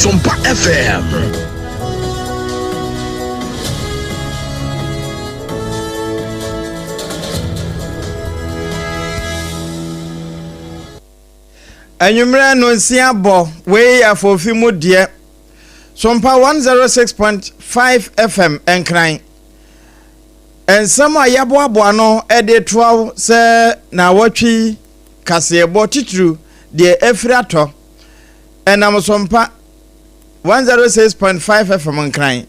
Sompa FM. Anwummerɛ nonsia bɔ, wei yɛ afoofi mu deɛ. Sompa 106.5 FM Nkran. Nsɛm a yɛaboaboa ano de retoa wo sɛ naawɔtwe yi kaseɛbɔ titiriw deɛ afiri atɔ. Ɛnam Sompa 106.5 FM Nkran,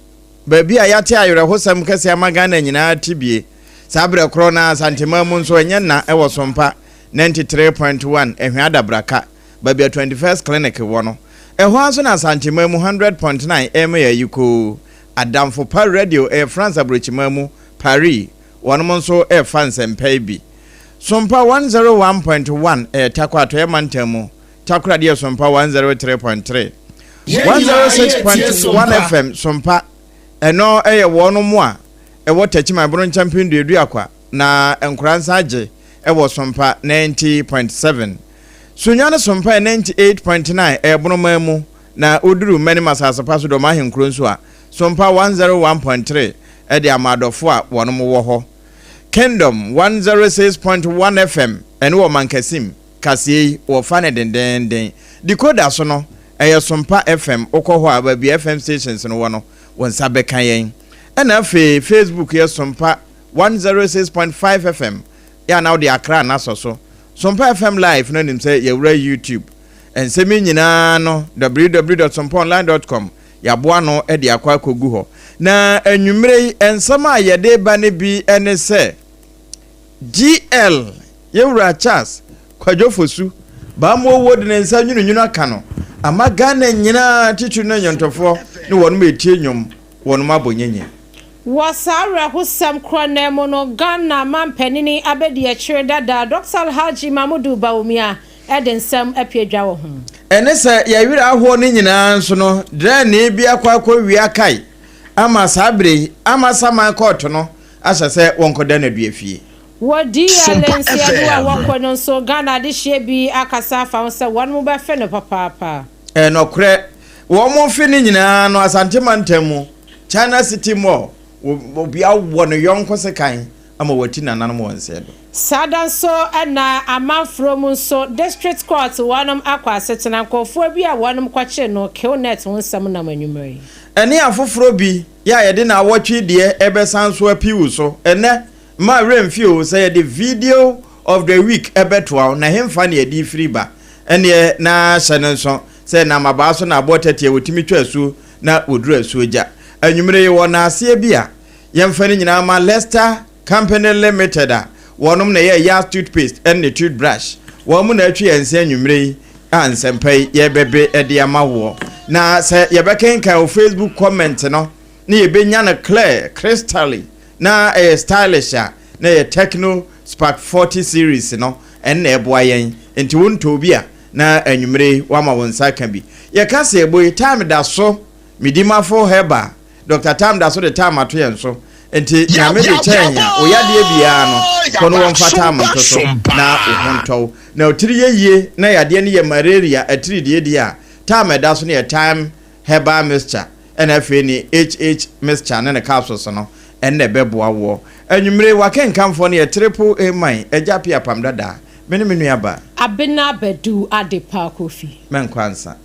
baabi a yɛate awerɛhosɛm kɛse ama Ghana nyinaa te bie. Saa berɛ korɔ no ara Asanteman mu nso ɛnyɛ nna wɔ Sompa 93.1 Ahwea Adabraka, baabi a 21st Clinic wɔ no. Ɛhɔ ara nso na Asanteman mu 100.9 rema yɛn ayikoo. Adamfo Pa Radio ɛyɛ France aburokyiman mu, Paris, wɔnom nso refa nsɛmpa yi bi. Sompa 101.1 ɛyɛ Tarkwa Atɔeɛ Mantam mu, Takoradi yɛ Sompa 103.3. 106.1 FM Sompa, ɛno ɛyɛ wɔnom a ɛwɔ Takyiman Bono Nkyɛmpem Duaduakwa na Nkoransa Agye ɛwɔ Sompa 90.7. Sunyani Sompa yɛ 98.9 ɛyɛ Bonoman mu Na woduru Mmanim asase pa so Dɔm ahenkuro nso a, Sompa 101.3 de ama adɔfo a wɔnom wɔ hɔ. Kingdom 106.1 FM ɛno wɔ Mankasim, kaseɛ yi wɔfa no dendeenden. Decoder so no, ɛyɛ Sompa FM, wokɔ hɔ a baabi a FM stations no wɔ no, wo nsa bɛka yɛn. Ɛna afei Facebook yɛ Sompa 106.5 FM, yɛ a na wode Accra no asɔ so. Sompa FM Live no nim sɛ yɛwura YouTube. Nsɛm yi nyinaa no, www dot sompaonline dot com, yɛaboa ano de akɔ akɔgu hɔ. Na anwummere yi, nsɛm a yɛde reba no bi ne sɛ, GL, yɛn wura Charles Kwadwo Fosu, Bammo owuo de ne nsa nwununwunu aka no ama Ghana nyinaa, titiri no nnwontofoɔ ne wɔnom a ɛtie nnwom, wɔnom abɔ nyenye. Wɔ saa awerɛhosɛm korɔ no ara mu no, Ghana manpanini abadiakyire dada, Dɔkta Alhaji Mamudu Bawumia, de nsɛm apue dwa wɔ ho. Ɛne sɛ yɛn werɛ ahoɔ no nyinaa nso no, drɛɛnee bi akɔ akɔwia kae ama saa berɛ yi ama saman kɔɔto no ahyɛ sɛ wɔnkɔda no adua fie. Wɔ DL Sompa nsia no a FM. wɔkɔ no nso, Ghana adehyeɛ bi akasa afa ho sɛ wɔnom bɛfe no papaapa. Ɛyɛ nɔkorɛ, wɔn fe no nyinaa no Asante mantam mu, China City Mall, obi awɔ ne yɔnko sekan ama wati nananom wɔn nsɛɛ do. Saa da nso na amanfrɔ mu nso District Court wɔnom akɔ asetena nkorɔfoɔ bi a wɔnom kɔkyere no Killnet ho nsɛm nam anwummerɛ yi. Ɛne afoforɔ bi yɛ a yɛde naawɔtwe deɛ ɛbɛsan so api wo so ɛnɛ. Mma werɛ mfi o sɛ yɛde video of the week ɛbɛtoa wo na henfa na yɛde firi ba? Ɛneɛ na hyɛ no nso sɛ nam abaa so na aboɔ tɛteɛ wɔtumi twa asuo na wɔduru asuo gya. Anwummerɛ yi wɔ naaseɛ bi a yɛmfa ne nyinaa ma Lester Company Limited a wɔnom na ɛyɛ Yas toothpaste ɛne ne toothbrush. Wɔn na atwi yɛn se anwummerɛ yi a nsɛmpa yi yɛrebɛbe de ama woɔ. Na sɛ yɛbɛkenkan wo Facebook comment no na yɛbɛnya no clear, crystally, na ɛyɛ stylish a, na ɛyɛ Tecno Spark 40 series no, ɛno na ɛboa yɛn. Nti wontɔɔ bi a, na anwummerɛ yi woama wo nsa aka bi. Yɛka sɛ ɛbɔ yi, time da so, Medimafo Herbal Doctor Tam da so de tam ato yɛn so nti Nyame de kyɛɛ yɛn a, wo yadeɛ biara no kɔ no wɔmfa tam nto so na wo ho ntɔ wo. Na wo tiri yɛ yie na yadeɛ no yɛ malaria atiridie deɛ a, tam a ɛda so no yɛ Thyme Herbal Mixture ɛna afei ne HH Mixture ne ne capsules no ɛno na ɛbɛboa woɔ. Anwummere yi w'akenkanfoɔ no yɛ Triple A Man, Agya Appiah Apam Dadaa, me ne me nua baa. Abena Badu Adepa Kofi. Mɛnkɔ ansa.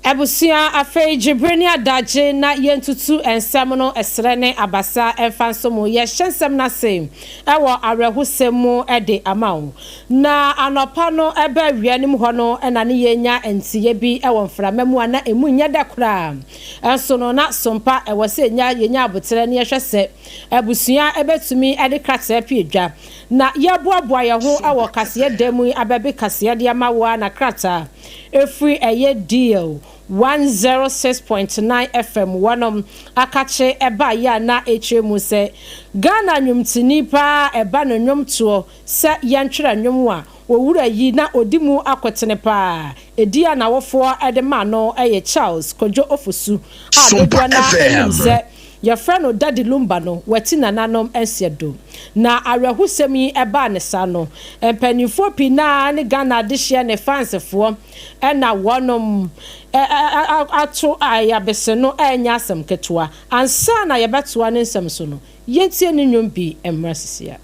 Abusua, afei gye bere ne adagye na yɛntutu nsɛm no ɛserɛ ne abasa mfa nso mu. Yɛhyɛ nsɛm no ase wɔ awerɛhosɛm mu de ama wo. Na anɔpa no ɛbɛ awia no mu hɔ no na ne yɛnya nteeɛ bi wɔ mframa mu a na ɛmu nyɛ dɛ koraa. Nso no na sompa ɛwɔ sɛ yɛnya yɛnya aboterɛ na yɛhwɛ sɛ abusua bɛtumi de krataa pue dwa. Na yɛboaboa yɛn ho wɔ kaseɛ da mu yi abɛbe kaseɛ de ama wo ara na krataa ɛfiri ɛyɛ deal 106.9 FM wɔnom akakye ɛbaeɛ a na ɛkyerɛ mu sɛ Ghana nnwomtoni paa ɛba no nnwomtoɔ Sɛ yɛntwerɛ nnwom a, Owura yi na odi mu akotene paa. Edin a n'awofoɔ de maa no yɛ Charles Kojo Ofosu a Sompa dodoɔ no ara nim FM. sɛ yɛfrɛ no Daddy Lumba no, wati nananom nseɛ do. Na awerɛhosɛm yi baa ne saa no, mpanimfoɔ pii no ara ne Ghana adehyeɛ ne fansefoɔ na wɔnom ato ayabese no ɛnyɛ asɛm ketewa. Ansa na yɛbɛtoa ne nsɛm so no, yɛntie ne nnwom bi mmra sisia.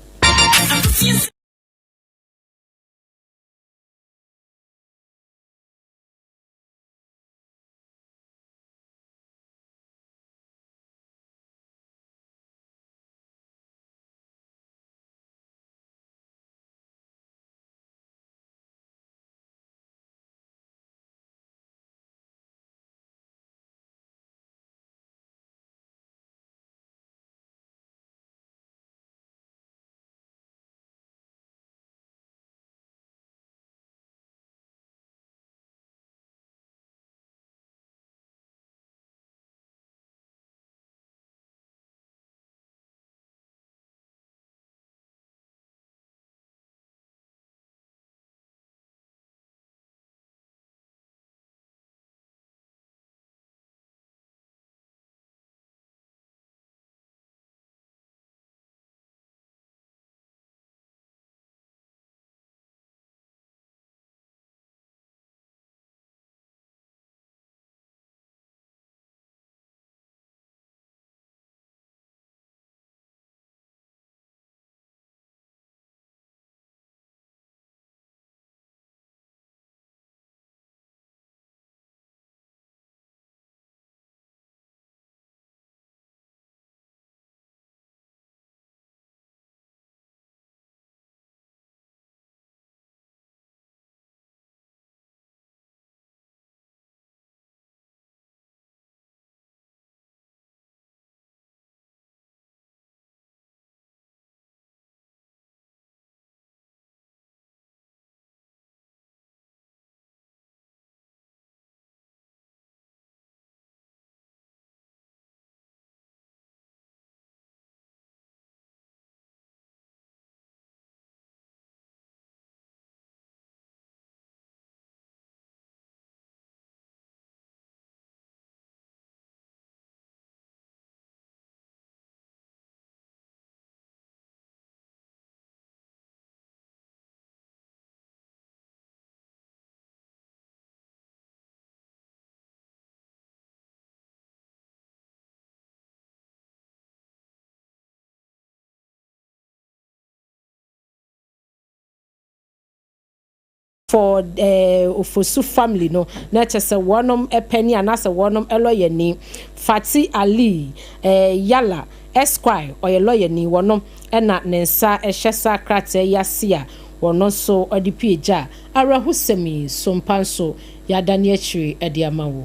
For Ofosu family no, na kyerɛ sɛ wɔnom panin anaasɛ wɔnom lɔyani, Fati Ali Yala Esquire, ɔyɛ lɔyani, wɔno na ne nsa hyɛ saa krataa yi ase a wɔno nso ɔde pue gya awerɛhosɛm yi so mpa nso yɛadane akyiri de ama wo.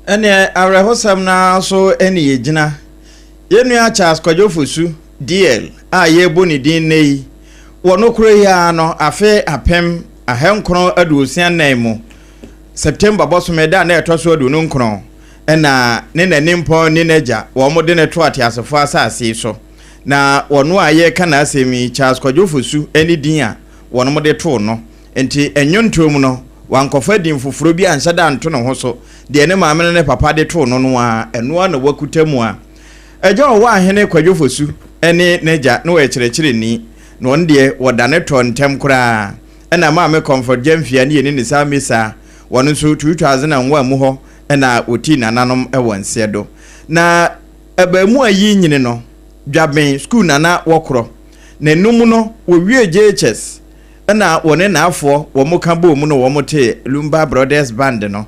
Ɛneɛ awerɛhosɛm no ara so ne yɛgyina. Yɛn nua Charles Kwadwo Fosu, DL, a yɛrebɔ ne din nnɛ yi, wɔ nokorɛ yi ara no, afe 1964 mu, September bɔsome da a na ɛtɔ so 29, na ne na nimpɔn ne n'agya wɔn de no too ateasefoɔ asase yi so. Na wɔn a yɛreka n'asɛm yi, Charles Kwadwo Fosu ne din a wɔn de too no. Enti nnwontoɔ mu no, wankɔfa din foforɔ bi anhyɛ da anto ne ho so, deɛ ne maame ne ne papa de too no no ara, ɛno ara na wakuta mu a. Agya ɔwɔ ahene Kwadwo Fosu ne n'agya na ɔyɛ kyerɛkyerɛni, na ɔno deɛ wɔdane tɔ ntɛm koraa. Ɛna Maame Comfort Gyamfia ne yɛni ne saa Mesa, wɔn nso 2001 mu hɔ na wɔtii nananom wɔ nseɛ do. Na abaamua yi nyini no, Dwaben sukuu na na wɔkorɔ, na ɛno mu no wɔwiee JHS na wɔne n'afoɔ wɔn ka bɔɔ mu na wɔn tee Lumba Brothers Band no.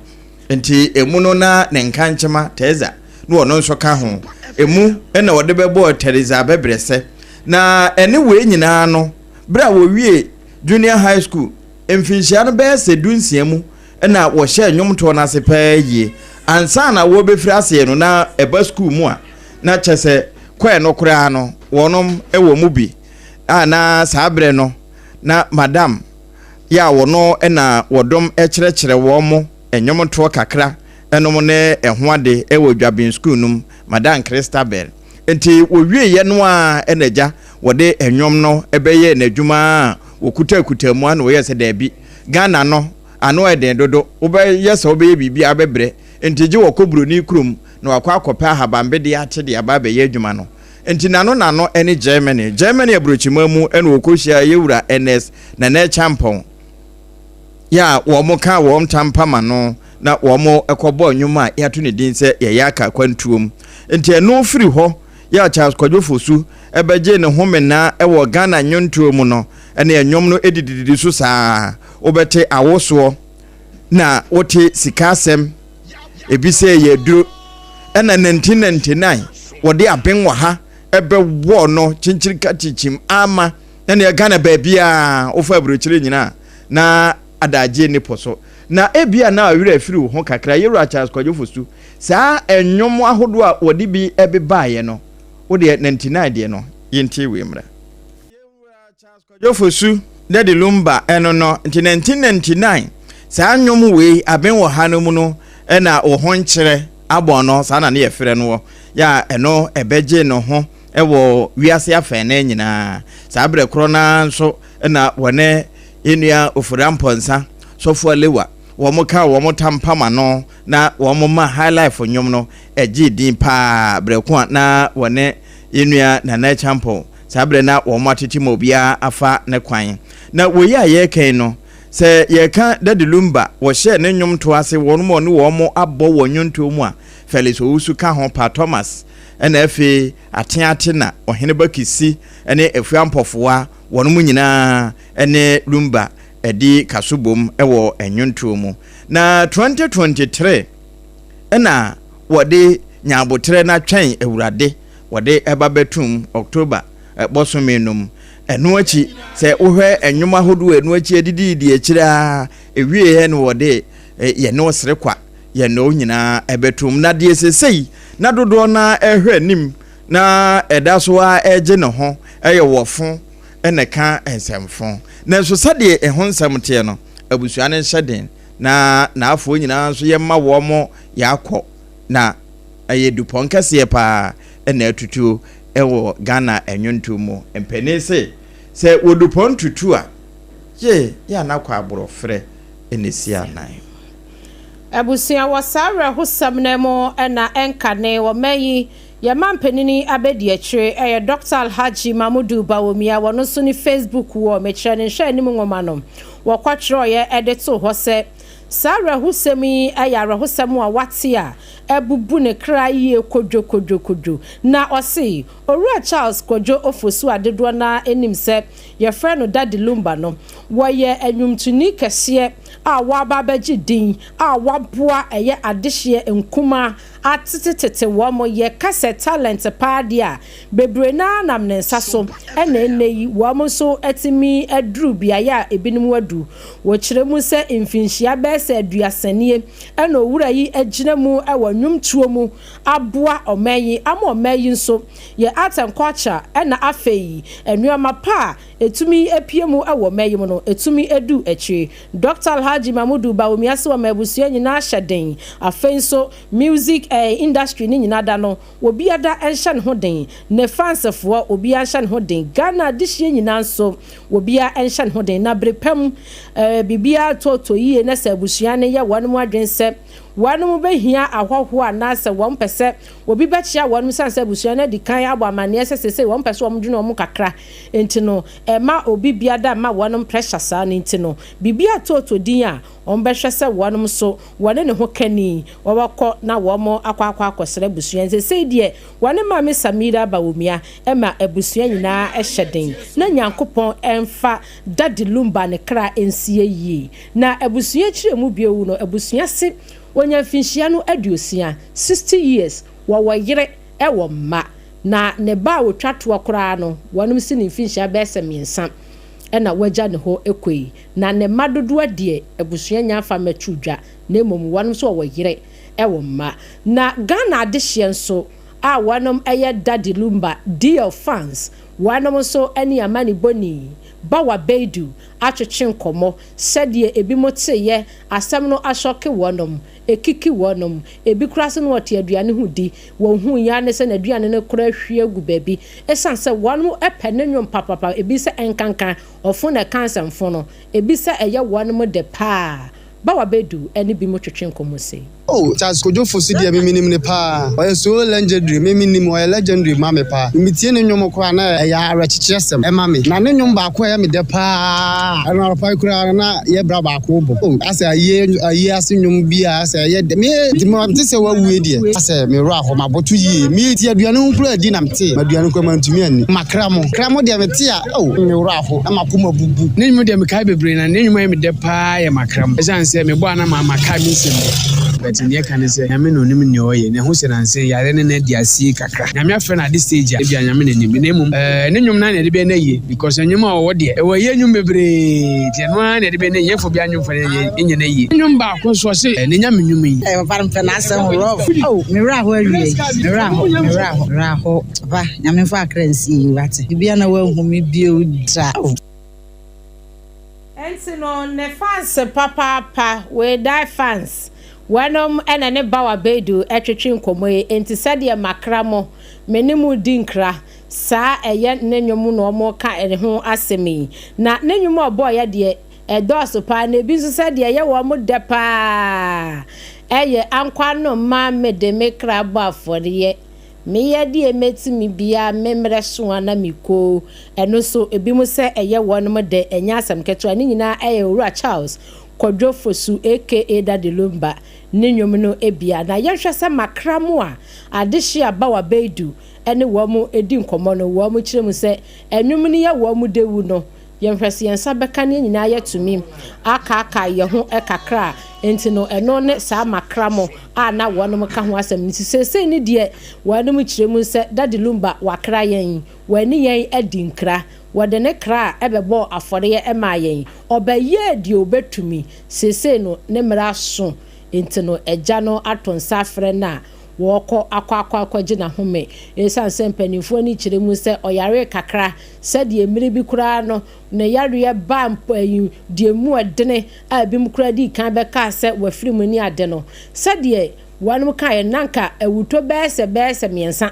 Nti emu no na ne nkankyema Teza na ɔno nso ka ho. Emu na wɔde bɛbɔɔ Teresa Abɛbrɛsɛ. Na ɛne wei nyinaa no, berɛ a wɔwie Junior High School mfinhyia no bɛyɛ sɛ 16 mu na wɔhyɛɛ nnwomtoɔ no ase paa yie. Ansa na wɔrebɛfiri aseɛ no, na ɛba sukuu mu a, na kyɛ sɛ kɔɛ no koraa no, wɔnom wɔ mu bi a na saa berɛ no na madam yɛ a wɔno na wɔdom kyerɛkyerɛ wɔn mo nnwomtoɔ kakra nom ne ɛho ade wɔ Dwaben sukuu no mu, Madam Christabel. Nti wɔwieɛ no ara na agya wɔde nnwom no bɛyɛɛ n'adwuma a Wɔkutakutaa mu ara na wɔyɛɛ sɛ daabi, Ghana no ano yɛ den dodo, wobɛyɛ sɛ wobɛyɛ biribi a wobɛbrɛ, nti gye wɔkɔ buroni kurom na wakɔ akɔpɛ ahabanbedeɛ ate de aba abɛyɛ adwuma no. Nti n'ano n'ano ne Germany. Germany aburokyiman mu na wɔkɔhyiaa Yɛwura Ernest Nana Acheampong yɛ a wɔkaa wɔn ntam ano na wɔkɔbɔɔ nnwom a yɛato ne din sɛ Yɛyɛ Aka Akwantuom. Nti ɛno firi hɔ yɛ a Charles Kwadwo Fosu bɛgyee ne homena wɔ Ghana nnwontoɔ mu no, ɛne nnwom no didididi so saa. Wobɛte awosoɔ na wote sika asɛm, ebi sɛ ɛyɛ aduro, ɛna 1999 wɔde aben wɔ ha ɛbɛwɔ no kyenkyiri kakyinkyim ama ɛne Ghana baabiara wofa aburokyire nyinaa na adagyeɛ nni po so. Na ebia na werɛ afiri wo ho kakra, Yɛwura Charles Kwadwo Fosu, saa nnwom ahodoɔ a wɔde bi bebaeɛ no, wo deɛ 99 deɛ no, yɛntie wei mmra. Yɛwura Charles Kwadwo Fosu, Daddy Lumba, ɛno no, nti 1999, saa nnwom wei, Aben Wɔ Ha no mu no, ɛna wo ho nkyerɛ abɔn no, saa na ne yɛfrɛ no wɔ, yɛ a ɛno ɛbɛgye ne ho wɔ wiase afɛnɛ nyinaa. Saa berɛ korɔ no ara nso na wɔne Yɛn nua Ofori Amponsah, Sɔfo Alewa, wɔn kaa wɔn tampam ano na wɔn ma Highlife nnwom no gyee din paa berɛ ko a na wɔne yɛn nua Nana Acheampong saa berɛ na wɔn atete ma obiara afa ne kwan. Na wei a yɛreka yi no, sɛ yɛreka Daddy Lumba, wɔhyɛɛ ne nnwomtoɔ ase, wɔn a ɔne wɔn abɔ wɔ nnwontoɔ mu a, Felix Owusu ka ho, Pa Thomas, ɛna afei Ateate na Ɔheneba Kissi ne Afua Mpɔfowa, wɔnom nyinaa ne Lumba di kaso bom wɔ nnwontoɔ mu. Na 2023 na wɔde Nya Aboterɛ Na Twɛn Awurade wɔde ba bɛtoom October bɔsome no mu. Ɛno akyi sɛ wohwɛ nnwom ahodoɔ a ɛno akyi adididi akyire ara ɛwieɛ na wɔde Yɛne Wo Sere Kwa Yɛne Wo nyinaa ɛbɛtoom. Na deɛ sesei na dodoɔ no ara ɛrehwɛ anim na ɛda so ara regye ne ho yɛ wɔfo na ɛka nsɛmfo. Nanso sɛdeɛ ɛho nsɛm teɛ no, abusua no nhyɛ den na n'afoɔ nyinaa nso yɛmma wɔn yɛakɔ na ɛyɛ dupɔn kɛseɛ paa na atutuo wɔ Ghana nnwontoɔ mu. Mpanin se sɛ wɔdupɔn tutu a, gye yɛ a na kɔ aborɔferɛ na ɛsi anan. Abusua, wɔ saa awerɛhosɛm no mu na ɛnkane ɔman yi Yɛn manpanin abadiakyire yɛ Dɔkta Alhaji Mamudu Bawumia, wɔno nso ne Facebook wɔ Mekyerɛ Ne Nhwɛanim nwoma no, wɔkɔtwerɛeɛ de too hɔ sɛ, Saa awerɛhosɛm yi yɛ awerɛhosɛm a wate a abubu ne kra yie kodwo kodwo kodwo. Na ɔse, Owura Charles Kwadwo Ofosu a dodoɔ no ara nim sɛ yɛfrɛ no Daddy Lumba no, wɔyɛ nnwomtoni kɛseɛ a waba abɛgye din a waboa ɛyɛ adehyeɛ nkumaa atetetete wɔn, yɛka sɛ talent paa deɛ a, bebree no ara nam ne nsa so na ɛnnɛ yi wɔn nso atumi aduru beaeɛ a ebinom adu. Wɔkyerɛ mu sɛ mfinhyia bɛyɛ sɛ aduasa nie na owura yi agyina mu wɔ nnwomtoɔ mu aboa ɔman yi ama ɔman yi nso yɛ art and culture na afei nnoɔma pa a ɛtumi pue mu wɔ ɔman yi mu no ɛtumi du akyire. Dɔkta Alhaji Mamudu Bawumia se wɔma abusua nyinaa hyɛ den. Afei nso music eh industry no nyinaa da no obiada nhyɛ ne ho den. Ne fans foɔ obiara nhyɛ ne ho den. Ghana adehyeɛ nyinaa nso obiara nhyɛ ne ho den. Na bere pa mu eh biribiara tɔɔtɔ yie na sɛ abusua no yɛ wɔnom adwene sɛ wɔnom bɛhia ahɔhoɔ anaasɛ wɔn pɛ sɛ obi bɛkyea wɔnom sane sɛ abusua no adi kan abɔ amaneɛ sɛ seesei wɔn pɛ sɛ wɔn dwene wɔn kakra nti no Ɛmma obi biada mma wɔnom pressure saa no nti no biribi atooto din a wɔn bɛhwɛ sɛ wɔnom nso wɔne ne ho kani wɔbɛkɔ na wɔn akɔ akɔ akɔsra abusua no sesei deɛ wɔne maame Samira Bawumia ma abusua nyinaa hyɛ den na Nyankopɔn mfa Daddy Lumba ne kra nsie yie na abusua kyerɛ mu bio no abusua se wɔnya mfinhyia no aduosia, 60 years, wɔwɔ yere wɔ mma. Na ne ba a otwa toɔ koraa no, wɔnom si ne mfinhyia bɛyɛ sɛ mmiɛnsa na wagya ne hɔ kɔ yi. Na ne mma dodoɔ deɛ, abusua nnya mfa mmɛto dwa, na mmom wɔnom nso wɔwɔ yere wɔ mma. Na Ghana adehyeɛ nso a wɔnom yɛ Daddy Lumba, DL fans, wɔnom nso ne amanibɔni. Bawa Baidu atwetwe nkɔmmɔ sɛdeɛ ebinom teeɛ, asɛm no asɔke wɔnom, ekiki wɔnom, ebi koraa sɛ no wɔte aduane ho di, wɔn hu ya ne sɛ n'aduane no koraa hwie agu baabi, ɛsiane sɛ wɔn pɛ ne nnwom papapa, ebi sɛ ɛnkanka ɔfo na ɛka nsɛmfo no, ebi sɛ ɛyɛ wɔnom de paa. Bawa Baidu ne bi mo twetwe nkɔmmɔ sei. Oh, Charles Kojo Fosu deɛ me menim ne paa. Ɔyɛ so legendary, me menim, ɔyɛ legendary ma me paa. Metie ne nnwom koraa na ɛyɛ awerɛkyekyerɛsɛm ɛma me. Na ne nnwom baako a ɛyɛ me dɛ paa, ɛno anɔpa yi koraa na yɛ bra baako bɔ. Oh, asɛ ayie ayie ase nnwom bi a asɛ ɛyɛ dɛ. Me nti mate sɛ wawu deɛ, asɛ me werɛ ahɔ, maboto yie. Me ti aduane ho koraa di na mete, m'aduane koraa mantumi anni. Makra mo, kra mo deɛ mete a, oh, me werɛ aho na m'akoma bubu. Ne nnwom deɛ mekae bebree na ne nnwom a ɛyɛ me dɛ paa yɛ Makra mo. Ɛsiane sɛ mebɔ a na ma makae me nsɛm bi. But nea ɛka ne sɛ Nyame na onim nea ɔyɛ na ɛho sɛ nansa yi yare no na adi asie kakra. Nyame afrɛ no ade stage a ebia Nyame na nim. Na mmom eh ne nnwom no ara na yɛde bɛyɛ n'ayie because nnwom a ɔwɔ deɛ ɛwɔ ayie nnwom bebree nti ɛno ara na yɛde bɛyɛ n'ayie. Yɛmfa obiara nnwom mfa nyɛ n'ayie. Nnwom baako nso ɔse eh ne Nyame nnwom yi. Eh papa no mepɛ n'asɛm rough oh me werɛ aho awie yi me werɛ aho me werɛ aho werɛ aho papa Nyame mfa akra nsie yi wate bibia na wanhu me bio da oh. Nti no ne fans papaapa wei die fans wɛnom na ne Bawa Baidu twetwe nkɔmmɔ yi nti sɛdeɛ makra mo me ne mo di nkra saa ɛyɛ ne nnwom na ɔmo ka ho asɛm yi na ne nnwom a ɔbɔɔyɛ deɛ ɛdɔɔso paa na ebi nso sɛdeɛ ɛyɛ wɔn dɛ paa ɛyɛ ankwa no mma mede me kra bɔ afɔreɛ. Meyɛ deɛ mɛtumi biara me mmerɛ so a na mekɔ ɛno nso ebinom sɛ ɛyɛ wɔnom dɛ ɛnyɛ asɛm ketewa ne nyinaa ɛyɛ Owura Charles Kwadwo Fosu aka Daddy Lumba ne nnwom no bia na yɛnhwɛ sɛ makra mo a adehye a Bawa Baidu ne wɔn di nkɔmmɔ no wɔn kyerɛ mu sɛ nnwom no yɛ wɔn dɛwu no Yɛnhwɛ sɛ yɛn nsa bɛka ne yɛn nyinaa yɛatumi akaakae yɛn ho kakra a, enti no ɛno ne saa makramo a na wɔnom ka ho asɛm no. Nti seesei no deɛ wɔnom kyerɛ mu sɛ Daddy Lumba wakra yɛn, wani yɛn adi nkra, wɔde ne kra bɛbɔɔ afɔreɛ maa yɛn, ɔbɛyɛɛ deɛ ɔbɛtumi, seesei no ne mmerɛ aso, enti no Agya no ato nsa afrɛ no a wɔrekɔ akɔ akɔ akɔgye n'ahome. Esiane sɛ mpanimfoɔ ani kyerɛ mu sɛ ɔyaree kakra, sɛdeɛ mmere bi koraa no ne yareɛ baa mpo ayi deɛ mu ɛdene a ebinom koraa dii kan bɛkaa sɛ wafiri mu ne ade no, sɛdeɛ wɔnom kaeɛ no, na anka awuto bɛyɛ sɛ bɛyɛ sɛ mmiɛnsa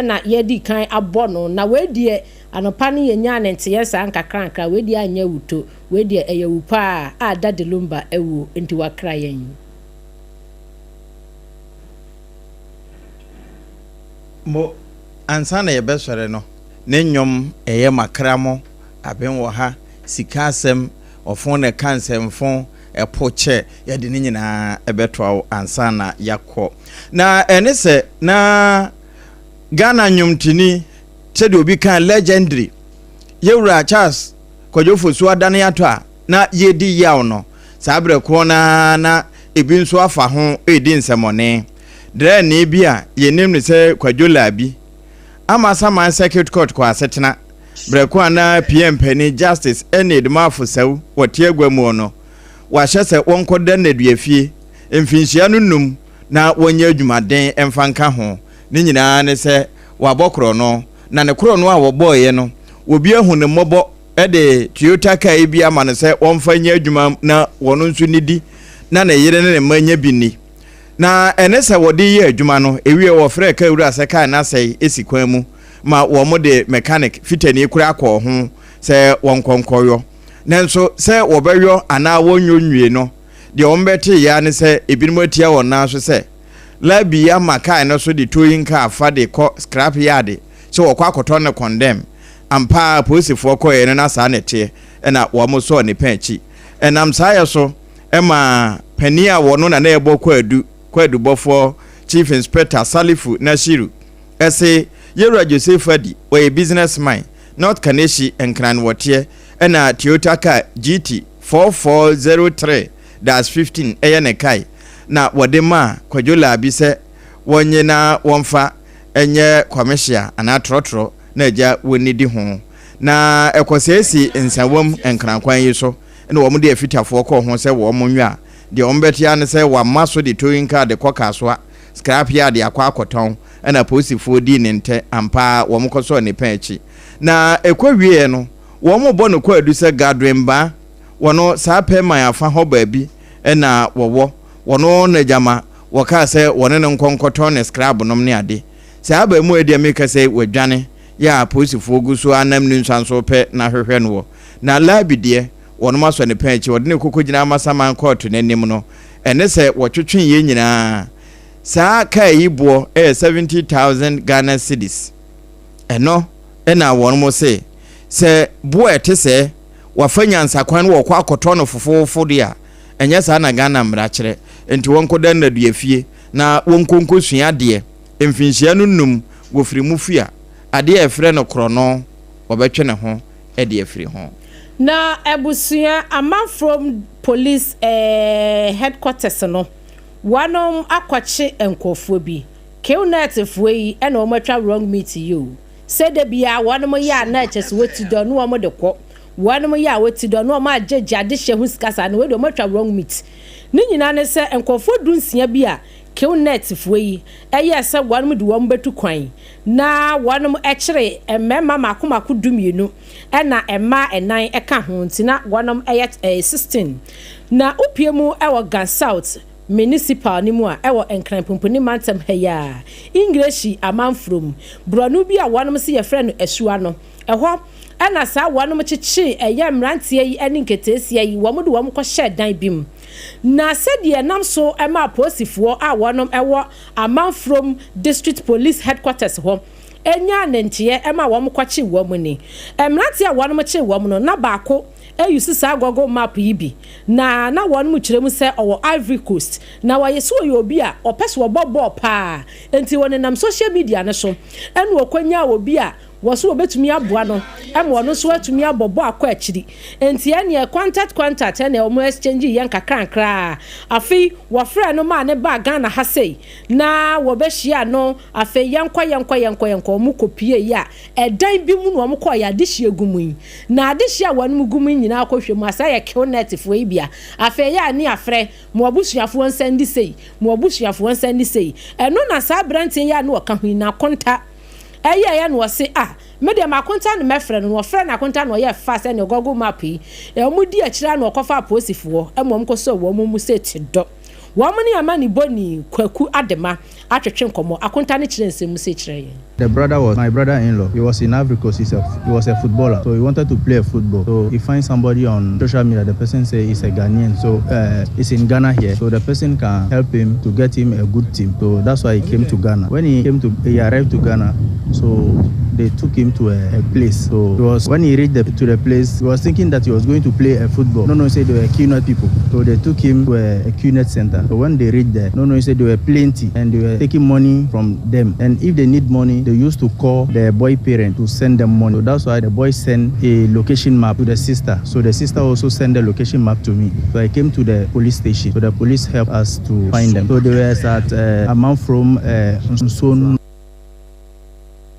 na yɛadi kan abɔ no, na wei deɛ anɔpa no yɛnyaa ne nteeɛ saa nkakrankra, wei deɛ anyɛ awuto, wei deɛ ɛyɛ awu paa a Daddy Lumba awuo nti wakra yɛn. Mo, ansa na yɛbɛsɔre no, ne nnwom ɛyɛ makra mo, aben wɔ ha, sika asɛm, ɔfon na ɛka nsɛmfo, ɛpo kyɛ, yɛde ne nyinaa ɛbɛtoa wo ansa na yɛakɔ. Na ɛne sɛ na Ghana nnwomtoni, sɛdeɛ obi kan legendary, yɛwura Charles Kwadwo Fosu adane atɔ a, na yɛredi yaw no, saa berɛ korɔ no ara na ebi nso afa ho redi nsɛmmɔne. Drɛɛnee bi a yɛnim no sɛ Kwadwo Labi ama Saman Circuit Court kɔɔ asetena berɛ ko a na PM panin Justice Enid Marfo Sau wɔ te agua muo no, wahyɛ sɛ wɔnkɔda nnaduafie mfinhyia no num na wɔnyɛ adwumaden mfa nka ho. Ne nyinaa ne sɛ wabɔ korɔno, na ne korɔno a wɔbɔeɛ no, obi ahu no mmɔbɔ de Toyota kaa yi bi ama no sɛ wɔmfa nyɛ adwuma na wɔn nso nnidi na ne yere ne ne mma nya bi nni. Na ɛne sɛ wɔde yɛ adwuma no, ewie wɔfrɛɛ kaa wura sɛ kaa no asɛe si kwan mu ma wɔde mechanic fitani koraa kɔɔ ho sɛ wɔnkɔ nkɔyɔ. Nanso sɛ wɔbɛyɔ anaa wɔnyɔ nwie no, deɛ wɔbɛteeɛ ara ne sɛ ebinom atia wɔn nan so sɛ Labi ama kaa no so de towing car fa de kɔ scrap yard sɛ wɔkɔ akɔtɔ no condemn. Ampa ara apolisifoɔ kɔeɛ no na saa na ɛteɛ na wɔsɔɔ ne pɛn akyi. Ɛnam saa yɛ so maa panin a wɔno na na ɛbɔ kwaadu, kwaadubɔfoɔ Chief Inspector Salifu Nashiru se Yɛwura Joseph Adi, ɔyɛ business man, North Kaneshie, Nkran wɔteɛ ɛna Toyota car GT 4403-15 yɛ ne kae na wɔde maa Kwadwo Larbi sɛ wɔnnye na wɔmfa nyɛ kɔmehyia anaa trɔtrɔ na agya wɔnnidi ho. Na ɛkɔsɛe si nsawam nkrankwan yi so na wɔn de afitafoɔ kɔɔ ho sɛ wɔn nwɛ a, deɛ wɔn bɛte ara ne sɛ wɔama so de towing car de kɔ Kasoa scrap yard akɔ akɔtɔn, ɛna apolisifoɔ dii ne ntɛ, ampa ara wɔn kɔsɔɔ ne pɛn akyi. Na ɛkɔ wieɛ no, Wɔrebɔ no kwaadu sɛ Godwin Baa, wɔno saa Pɛɛman afa hɔ baabi na wɔwɔ, wɔno na gyama wɔkaa sɛ wɔne no nkɔ nkɔtɔn ne scrab nom ne ade. Saa abarimuwa yi deɛ mekasa yi wadwane, yɛ a apolisifoɔ gu so ara nam ne nsuanso repɛ no ahwehwɛ noɔ. Na Labi deɛ, wɔnom asɔ ne pɛn akyi, wɔde no rekɔkɔgyina Amasaman kɔɔto no anim no, ɛne sɛ wɔtwetwee yɛn nyinaa. Saa kaa yi boɔ yɛ 70,000 Ghana cedis. Ɛno na wɔnom se, sɛ boɔ a ɛte sɛɛ, wɔafa nyansakwan no wɔkɔ akɔtɔ no fofoofo deɛ a, ɛnyɛ saa na Ghana mmara kyerɛ. Enti wɔnkɔda nnaduafie na wɔnkɔ nkɔsua adeɛ. Mfinhyia no nnum wɔfiri mu fua adeɛ a yɛfrɛ no korɔno, wɔbɛtwe ne ho de afiri ho. Na abusua Amanfrom Police eh headquarters no wɔnom akɔkye nkorɔfoɔ bi. Qnet foɔ yi na wɔn atwa wrong meat yi o. Sɛ da biara wɔnom yɛ a na kyɛsɛ wɔti dɔ ne wɔn de kɔ. Wɔnom yɛ a wɔti dɔ ne wɔn agyegye adehyeɛ ho sika saa no wei deɛ wɔn atwa wrong meat. Ne nyinaa ne sɛ nkorɔfoɔ du nsia bi a Qnet foɔ yi yɛɛ sɛ wɔnom de wɔn bɛtu kwan na wɔnom kyere mmarima mako mako du mienu ɛna mmaa ɛnan ɛka ho nti na wɔnom yɛ 16. Na wopue mu wɔ Ga South Municipal no mu a ɛwɔ Nkran Pumpuni mantam ha yi ara, Ingreshi amanfrom, borɔno bi a wɔnom se yɛfrɛ no Asuwa no, ɛhɔ na saa wɔnom kyekyee ɛyɛ mmeranteɛ yi ne nketeesia yi, wɔn de wɔn kɔhyɛɛ dan bi mu. Na sɛdeɛ ɛnam so maa apolisifoɔ a wɔnom wɔ Amanfrom District Police Headquarters hɔ nyaa nenteɛ ma wɔn kɔkyee wɔn ni. Mmeranteɛ a wɔnom kyee wɔn no, na baako use saa Google map yi bi, na na wɔnom kyerɛ mu sɛ ɔwɔ Ivory Coast. Na wɔyɛ sɛ ɔyɛ obi a ɔpɛ sɛ ɔbɔ bɔɔl paa, enti ɔnenam social media no so na ɔkɔnyaa obi a wɔ so wɔbɛtumi aboa no ma ɔno nso atumi abɔ bɔ akɔ akyiri. Enti ɛneɛ contact contact ɛneɛ wɔn exchange yɛ nkakrankra. Afei wɔfrɛɛ no maa no baa Ghana ha sei na wɔbɛhyiaa no. Afei yɛnkɔ yɛnkɔ yɛnkɔ yɛnkɔ wɔn kɔ pieeɛ a ɛdan bi mu na wɔn kɔeɛ adehyeɛ gu mu yi. Na adehyeɛ a wɔn gu mu yi nyinaa kɔhwɛ mu a saa yɛ Qnet foɔ yi bia. Afei ɛyɛ a ne afrɛ mo abusuafoɔ nsa ndi sei, mo abusuafoɔ nsa ndi sei. Ɛno na saa aberanteɛ yi a na ɔka ho yi n'akonta Ɛyɛeɛ na ɔse ah me deɛ m'akonta na mɛfrɛ no, na ɔfrɛɛ n'akonta na ɔyɛɛ fast ɛneɛ Google map yi wɔn di akyire ara na ɔkɔfaa apolisifoɔ ma wɔn kɔsɔɔ wɔn mu sɛ ti dɔ wɔn ne amanibɔni Kwaku Adema atwetwe nkɔmmɔ, akonta no kyerɛɛ nsɛm mu sei kyerɛɛ yɛn. The brother was my brother-in-law. He was in Ivory Coast. He's a, he was a footballer. So he wanted to play football. So he finds somebody on social media. The person say he's a Ghanaian. So uh, he's in Ghana here. So the person can help him to get him a good team. So that's why he came to Ghana. When he came to, he arrived to Ghana. So they took him to a, a place. So he was when he reached the, to the place, he was thinking that he was going to play a football. No, no, he said they were QNet people. So they took him to a, a QNet center. So when they reached there, no, no, he said they were plenty and they were taking money from them. And if they need money, they used to call the boy parent to send them money. So that's why the boy sent a location map to the sister. So the sister also sent the location map to me. So I came to the police station. So the police helped us to find them. So they were at uh, Amount from uh, Nson.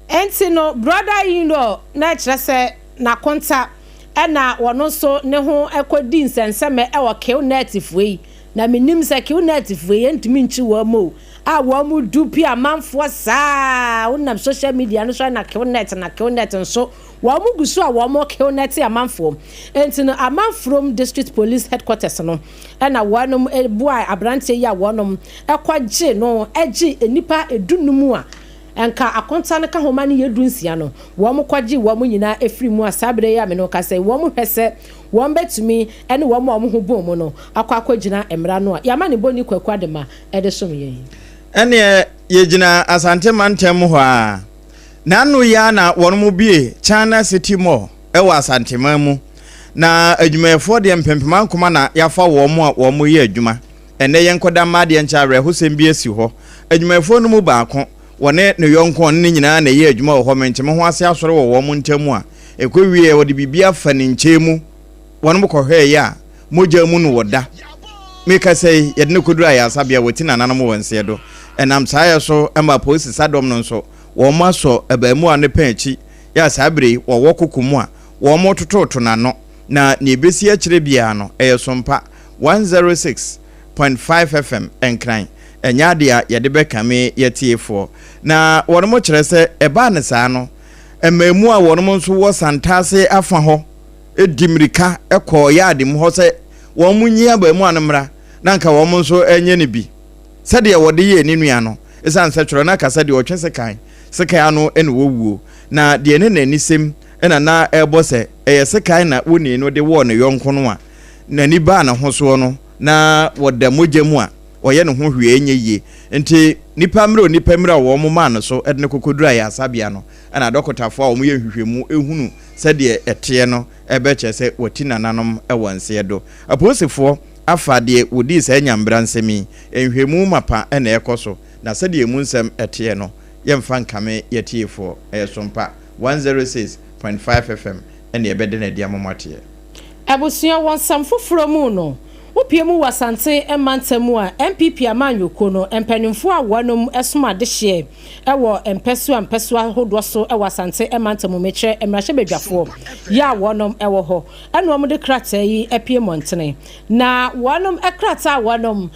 Enti no brother in law na ɛkyerɛ sɛ n'akonta ɛna ɔno nso ne ho kɔdi nsɛnsɛmɛ wɔ Qnet foɔ yi na menim sɛ Qnet foɔ yi yɛntumi nkyi wɔn o a wɔn dupe amanfoɔ saa wonam social media no so na Qnet na Qnet nso wɔn gu so a wɔn Qnet amanfoɔ enti no Amanfrom District Police Headquarters no ɛna wɔn boa abranteɛ yi a wɔn kɔgye no gye nnipa dunum a Nka akonta no ka ho ma no yɛ dunsia no, wɔkɔgyee wɔn nyinaa firii mu a saa berɛ yi a me ne wo kasa yi, wɔhwɛ sɛ wɔbɛtumi ne wɔn a wɔn ho bɔn mu no akɔ akɔgyina mmara no a yɛama ne bɔni Kwaku Adema de som yɛn yi. Ɛnneɛ yɛgyina Asante mantam mu hɔ ara. N'ano yi ara na wɔn bue China City Mall wɔ Asanteman mu. Na adwumayɛfoɔ deɛ mpempemankoma na yɛafa wɔn a wɔreyɛ adwuma. Ɛnnɛ yɛnkɔda mma adeɛ nkyɛ awerɛhosɛm bi asi hɔ. Adwumayɛfoɔ no mu baako, wɔne ne yɔnko a ɔne no nyinaa na ɛyɛ adwuma wɔ hɔ mente-me-ho ase asɔre wɔ wɔn ntam a ɛkɔwieɛ wɔde biribi afa ne nkyɛn mu wɔnom kɔhwɛeɛ a mogya mu no wɔda. Mekasa yi, yɛde no kɔduru ayaresabea wɔti nananom wɔ nseɛ do. Ɛnam saa yɛ so ma apolisi sadɔm no nso wɔn asɔ abaamuwa no pɛn akyi yɛ a saa berɛ yi wɔwɔ koko mu a wɔretototo n'ano na nea ɛbɛsi akyire biara no ɛyɛ sompa. 106.5 FM Nkran, ɛnyɛ adeɛ a yɛde bɛkame yɛatiefoɔ. Na wɔnom kyerɛ sɛ ɛbaa no saa no, mmaamua a wɔnom nso wɔ Santase afa hɔ di mmirika kɔɔ yaade mu hɔ sɛ wɔn nyi abaamua no mmra na anka wɔn nso nyɛ no bi sɛdeɛ wɔde yɛɛ ne nua no, ɛsiane sɛ twerɛ no aka sɛ deɛ ɔtwe sekan, sekan ano na ɔwuo, na deɛ ne n'anisɛm na na ɛrebɔ sɛ ɛyɛ sekan na onii no de wɔɔ ne yɔnko no a n'ani baa ne ho soɔ no na wɔda mogya mu a ɔyɛ ne ho hwee nyɛ yie. Nti nnipa mmerɛ onipa mmerɛ a wɔn maa no so de no kɔkɔduru ayaresabea no na adɔkotafoɔ a wɔyɛ nhwehwɛmu hunu sɛdeɛ ɛteɛ no bɛkyerɛ sɛ wɔati nananom wɔ nseɛ do. Apolisifoɔ afa deɛ wɔdii saa nyambra nsɛm yi, nhwɛmu mapa na ɛrekɔ so, na sɛdeɛ ɛmu nsɛm teɛ no, yɛmfa nkame yɛatiefoɔ. Ɛyɛ Sompa 106.5 FM na yɛbɛda no adi ama moateɛ. Abusua, wɔ nsɛm foforɔ mu no, wopue mu wɔ Asante mantam mu a, NPP amanyɔkuo no mpanimfoɔ a wɔnom som adehyeɛ wɔ mpɛsoa mpɛsoa ahodoɔ so wɔ Asante mantam mu, mekyerɛ mmarahyɛbadwafoɔ yi a wɔnom wɔ hɔ, ɛna wɔn de krataa yi apue mmɔntene. Na wɔnom krataa a wɔnom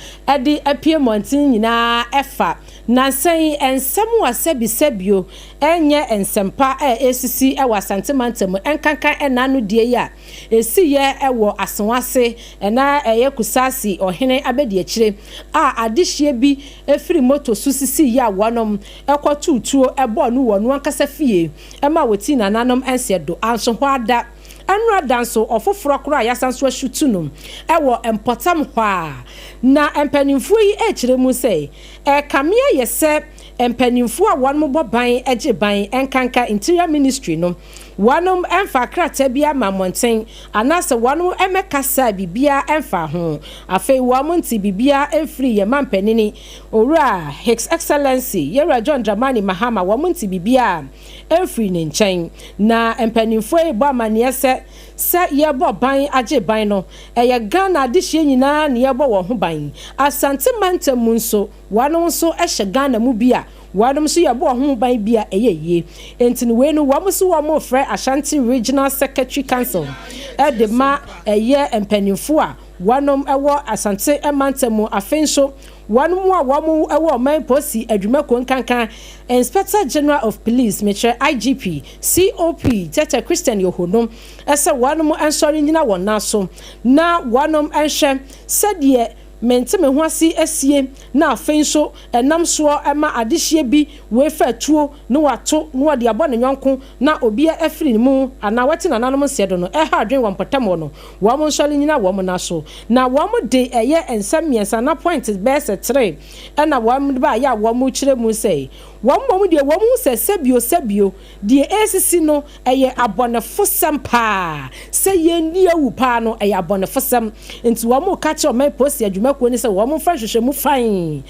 de apue mmɔntene nyinaa ɛfa nansa yi nsɛm a sɛbisɛbio ɛnyɛ nsɛmpa a ɛresisi wɔ Asante mantam mu, ɛnkanka ɛna ano die yi a ɛsiiɛ wɔ Asewase ɛna ɛyɛ Kusasi ɔhene abɛdiakyire a adehyeɛ bi firi moto so sisiiɛ a wɔnom kɔ too tuo bɔɔ no wɔ ɔno ankasa fie ma wɔtii nananom nseɛ do anso hɔ ada. Ɛno ada nso ɔfoforɔ koraa a yɛasan nso asutu no wɔ mpɔtam hɔ a. Na mpanimfoɔ yi rekyerɛ mu sɛ ɛrekame ayɛ sɛ mpanimfoɔ a wɔnom bɔ ban gye ban nkanka Interior Ministry no wɔnom mfaa krataa biara mma mmɔnten anaasɛ wɔnom mmɛkasaa biribiara mfaa ho. Afei wɔn ntee biribiara mfirii yɛn mampanini Owura His Excellency Yɛwura John Dramani Mahama wɔn ntee biribiara mfirii ne nkyɛn. Na mpanimfoɔ yi rebɔ amaneɛ sɛ sɛ yɛrebɔ ban agye ban no ɛyɛ Ghana adehyeɛ nyinaa na yɛrebɔ wɔn ho ban. Asante mantam mu nso Wɔnom nso hyɛ Ghana mu bi a wɔnom nso yɛbɔ wɔn ho ban bi a ɛyɛ yie. Enti no wei no wɔn nso wɔn refrɛ Ashanti Regional Secretary Council de ma ɛyɛ mpaninfoɔ a wɔnom wɔ Asante mantam mu. Afei nso wɔnom a wɔn wɔ ɔman polisi adwumakuo nkanka Inspector General of Police mekyerɛ IGP, COP Tete Christian Yohono sɛ wɔnom nsɔre nnyina wɔn nan so na wɔnom nhwɛ sɛdeɛ Mente me ho ase asie na afei nso ɛnam soɔ ma adehyeɛ bi wei fa atuo na wato na ɔde abɔ ne yɔnko na obi afiri ne mu anaa wate nananom nseɛ do no ɛha adwene wɔ mpɔtam hɔ no wɔn nsɔre nnyina wɔn nan so na wɔn de ɛyɛ nsɛm mmiɛnsa na point bɛyɛ sɛ tre ɛna wɔn de baayɛ a wɔn kyerɛ mu sɛ wɔn mmom deɛ wɔn hu sɛ sɛbio sɛbio Deɛ ɛresisi no, ɛyɛ abɔnefosɛm paa. Sɛ yɛnni awu paa no, ɛyɛ abɔnefosɛm. Nti wɔreka kyerɛ ɔman polisi adwumakuo no sɛ wɔmfa nhwehwɛmu fann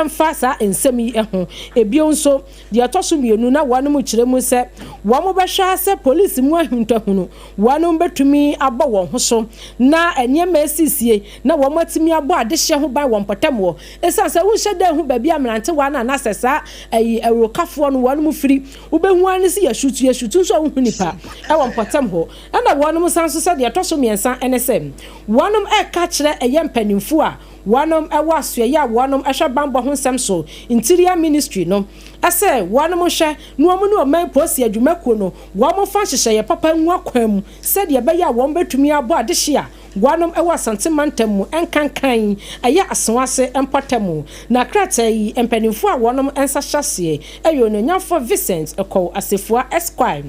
mfa saa nsɛm yi ho. Ebio nso, deɛ ɛtɔ so mmienu, na wɔnom rekyerɛ mu sɛ wɔbɛhwɛ ara sɛ polisi mu ahuntahunu wɔnom bɛtumi abɔ wɔn ho so na nneɛma asisie na wɔatumi abɔ adehyeɛ ho ban wɔ mpɔtam hɔ. Ɛsiane sɛ wonhyɛ da nhu baabi a mmerantewa no anaasɛ saa ayi awurokafoɔ no wɔnom firi, Wobɛhu ara ne sɛ yɛasutu, yɛasutu nso a wonhu nnipa wɔ mpɔtam hɔ. Ɛna wɔnom san nso sɛ deɛ ɛtɔ so mmiɛnsa ne sɛ, wɔnom reka kyerɛ ɛyɛ mpaninfoɔ a wɔnom wɔ asoɛeɛ a wɔnom hwɛ banbɔ ho nsɛm so, Interior Ministry, no sɛ wɔnom nhwɛ na wɔn ne ɔman polisi adwumakuo no wɔn mfa nhyehyɛeɛ papa ngu akwan mu sɛdeɛ ɛbɛyɛ a wɔn bɛtumi abɔ adehye a Wɔnom wɔ Asante mantam mu nkankan ɛyɛ Asoase mpɔtam. Na krataa yi mpaninfoɔ a wɔnom nsa hyɛ aseɛ yɛ Onuonyamfoɔ Vincent Ekow Asefua Esquire.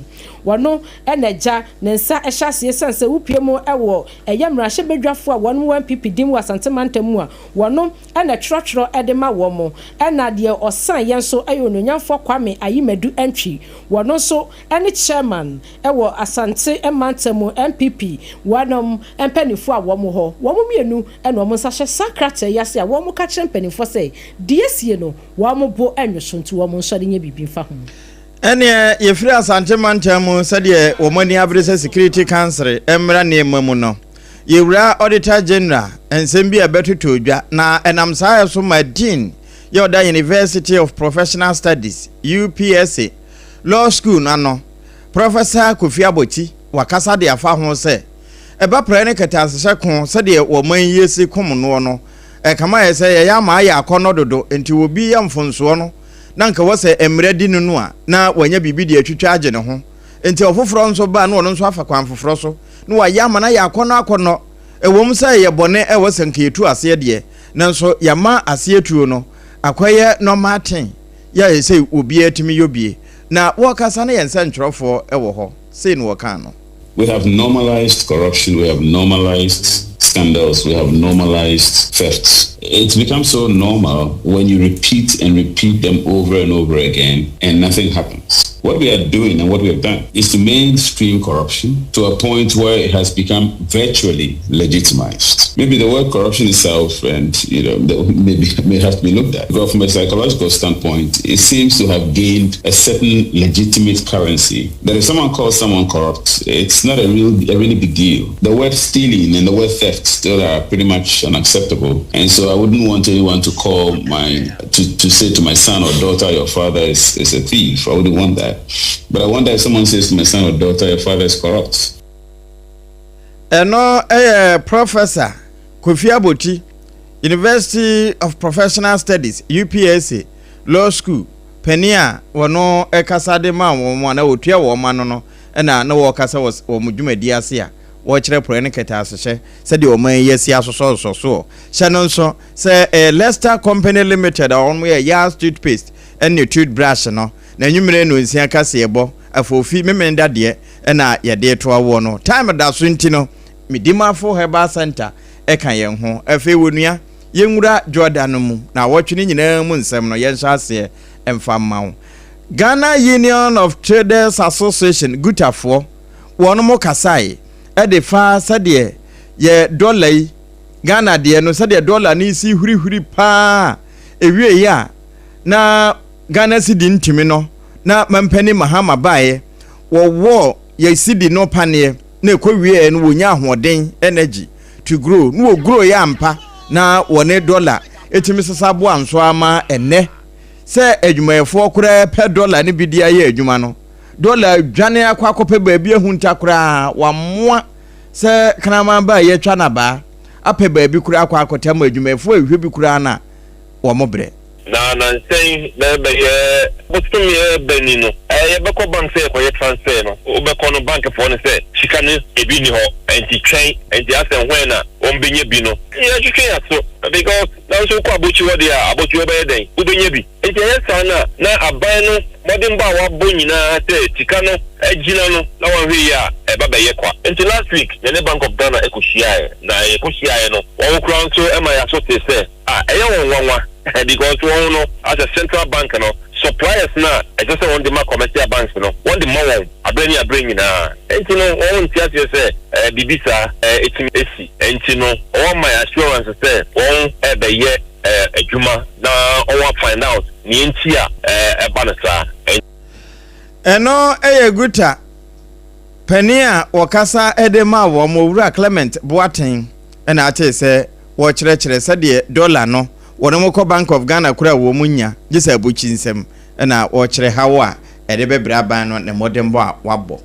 Wɔno na agya ne nsa hyɛ aseɛ ɛsiane sɛ wopue mu wɔ ɛyɛ mmarahyɛbadwafoɔ a wɔnom wɔ NPP din mu wɔ Asante mantam mu a wɔno na twerɛtwerɛ de ma wɔn. Ɛna deɛ ɔsan yɛ nso yɛ Onuonyamfoɔ Kwame Ayimadu Antwi. Wɔno nso ne Chairman wɔ Asante mantam mu NPP wɔnom mpaninfoɔ a wɔn hɔ. Wɔn mmienu na wɔn nsa hyɛ saa krataa yi ase a wɔn ka kyerɛ mpaninfoɔ sɛ deɛ asie no wɔn bo nnwo so nti wɔn nsɔre nyɛ biribi mfa ho. Ɛneɛ yɛfiri Asante mantam mu sɛdeɛ wɔn ani abere sɛ Security Council mmra nneɛma mu no, yɛwura Auditor General nsɛm bi a ɛbɛtotɔ dwa na ɛnam saa so ma Dean yɛ ɔda University of Professional Studies, UPSA, Law School no ano, Prɔfɛsa Kofi Abotsi wakasa de afa ho sɛ, ɛba prɛ ne kɛtɛasehyɛ ko sɛdeɛ wɔman yi si kom noɔ no, ɛkame ayɛ sɛ yɛyɛ ama ayɛ akɔnnɔ dodo nti obi yɛ mfonsoɔ no na nka wɔ sɛ mmara di no no a na wanya biribi de atwitwa agye ne ho nti ɔfoforɔ nso ba na ɔno nso afa kwan foforɔ so. na wɔayɛ ama no ayɛ akɔnnɔ akɔnnɔ. Ɛwom sɛ ɛyɛ bɔne a ɛwɔ sɛ nka yɛtu aseɛ deɛ, nanso yɛama aseɛ tuo no akɔyɛ normal thing yɛ a ɛsɛ obiara tumi yɔ bie. Na wɔrekasa no yɛn nsɛntwerɛfoɔ wɔ hɔ, sei na wɔkaa no. We have normalized corruption, we have normalized scandals, we have normalized thefts. It's become so normal when you repeat and repeat them over and over again and nothing happens. What we are doing and what we have done is to mainstream corruption to a point where it has become virtually legitimized. Maybe the word corruption itself and, you know, maybe may have to be looked at. But from a psychological standpoint, it seems to have gained a certain legitimate currency that if someone calls someone corrupt, it's not a really big deal. The word stealing and the word theft still are pretty much unacceptable. And so I wouldn't want anyone to call my, to say to my son or daughter, your father is a thief. I wouldn't want that. But I wonder if someone says to my son or daughter, your father is corrupt. Ɛno ɛyɛ Professor Kofi Aboti, University of Professional Studies, UPSA, Law School panin a wɔno ɛkasa de ma wɔn a na wɔtua wɔn ano no, ɛna na wɔrekasa wɔ wɔn dwumadi ase a wɔrekyerɛ porɔɛ ne kɛtɛasehyɛ sɛdeɛ ɔman yi asi asosɔsosɔ soɔ. Hyɛ no nso sɛ ɛyɛ Leicester Company Limited a wɔn yɛ Yas toothpaste ɛne toothbrush no. Na anwummerɛ no nsia kaseɛbɔ afoofi memenda deɛ ɛna yɛde to awoɔ no time da so nti no, Medimafo Herbal Center ɛka yɛn ho. Afei wɔ nua yɛnwura Dwoda no mu na awɔtwe no nyinaa mu nsɛm no yɛnhyɛ aseɛ ɛmfa mma wo. Ghana Union of Traders Association, GUTA foɔ, wɔn mo kasae ɛde fa sɛdeɛ yɛ dɔla yi, Ghana deɛ no, sɛdeɛ dɔla no si hurihuri paa ewie yi a na Ghana cedi ntumi no, na mampanin Mahama baeɛ wɔwɔ yɛ cedi no paneɛ na ɛkɔ wie no wɔnya ahoɔden, energy to grow, na wɔ grow yɛ ampa na wɔne dɔla ɛtumi sesa boa nso ama ɛnɛ sɛ adwumayɛfoɔ koraa pɛ dɔla no bi de ayɛ adwuma no, dɔla dwane akɔ akɔpɛ baabi ahunta koraa, wamoa sɛ kraman ba a yɛtwa n'abaa apɛ baabi koraa akɔ akɔtɛ ma adwumayɛfoɔ ahwehwɛ bi koraa na wɔn brɛ. Na nansɛn bɛyɛ bosome bɛni no, yɛbɛkɔ bank sɛ yɛkɔyɛ transfer no, wobɛkɔ no, bankfoɔ no sɛ sika no ebi ni hɔ, nti twɛn. Nti asɛ hwɛn na wɔn bɛnya bi no, yɛtwetwe yɛ so because nanso wokɔ abokyi hɔ deɛ a, abokyi hɔ bɛyɛ dɛn wobɛnya bi? Nti ɛyɛ saa no a, na aban no mmɔdenbɔ a wabɔ nyinaa sɛ sika no agyina no na wɔnhwɛ yi a, ɛba bɛyɛ kwa. Nti last week yɛne Bank of Ghana ɛkɔhyiaeɛ, na yɛkɔhyiaeɛ no, wɔn kora nso ɛma yɛaso te sɛ a ɛyɛ wɔn nwanwa because wɔn no asɛ central bank no suppliers na ɛsɛ sɛ wɔn de ma commercial banks no, wɔn de ma wɔn abere ne abere nyinaa. Nti no wɔn nte aseɛ sɛ biribi saa ɛtumi esi. Nti no wɔn ma assurance sɛ wɔn ɛbɛyɛ adwuma na wɔn find out nea nti a ɛba no saa. Ɛno ɛyɛ GUTA panin a wɔkasa de ma wɔn, Owura Clement Boateng, ɛna ate sɛ wɔkyerɛkyerɛ sɛdeɛ dɔla no wɔn mo kɔ Bank of Ghana kora wɔn mu nya gye sɛ abukyi nsɛm, ɛna wɔkyerɛ haw a ɛde bɛbrɛ aban no ne mmɔdenbɔ a wabɔ.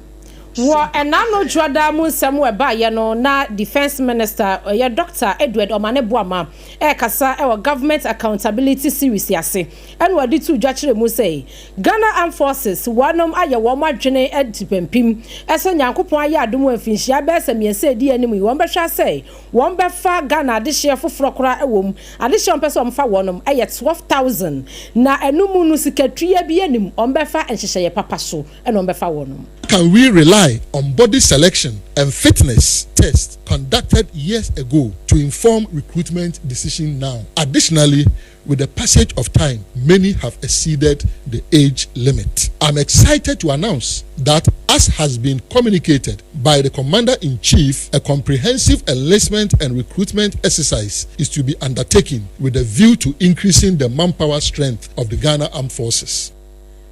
Wɔ ɛnano dwoada mu nsɛm wɔ ɛbaayɛ no, na Defence Minister ɛyɛ Dr Edward Omane Boama ɛrekasa ɛwɔ Government Accountability Series ase, ɛna wɔde to dwa kyerɛ mu sɛ Ghana Armed Forces wɔnom ayɛ wɔn adwene adi pampim ɛsɛ Nyankopɔn ayɛ adom wɔ mfinhyia bɛyɛ sɛ 3 edi anim yi, wɔn bɛhwɛ sɛ wɔn bɛfa Ghana adehyeɛ foforɔ koraa ɛwɔ mu. Adehyeɛ wɔn pɛ sɛ wɔn fa wɔnom ɛyɛ 12,000, na ɛno mu no sikatua bi anim, wɔn bɛfa nhyehyɛeɛ papa so ɛna wɔn bɛfa wɔnom. Can we rely on body selection and fitness tests conducted years ago to inform recruitment decision now? Additionally, with the passage of time, many have exceeded the age limit. I'm excited to announce that, as has been communicated by the Commander in Chief, a comprehensive enlistment and recruitment exercise is to be undertaken with a view to increasing the manpower strength of the Ghana Armed Forces.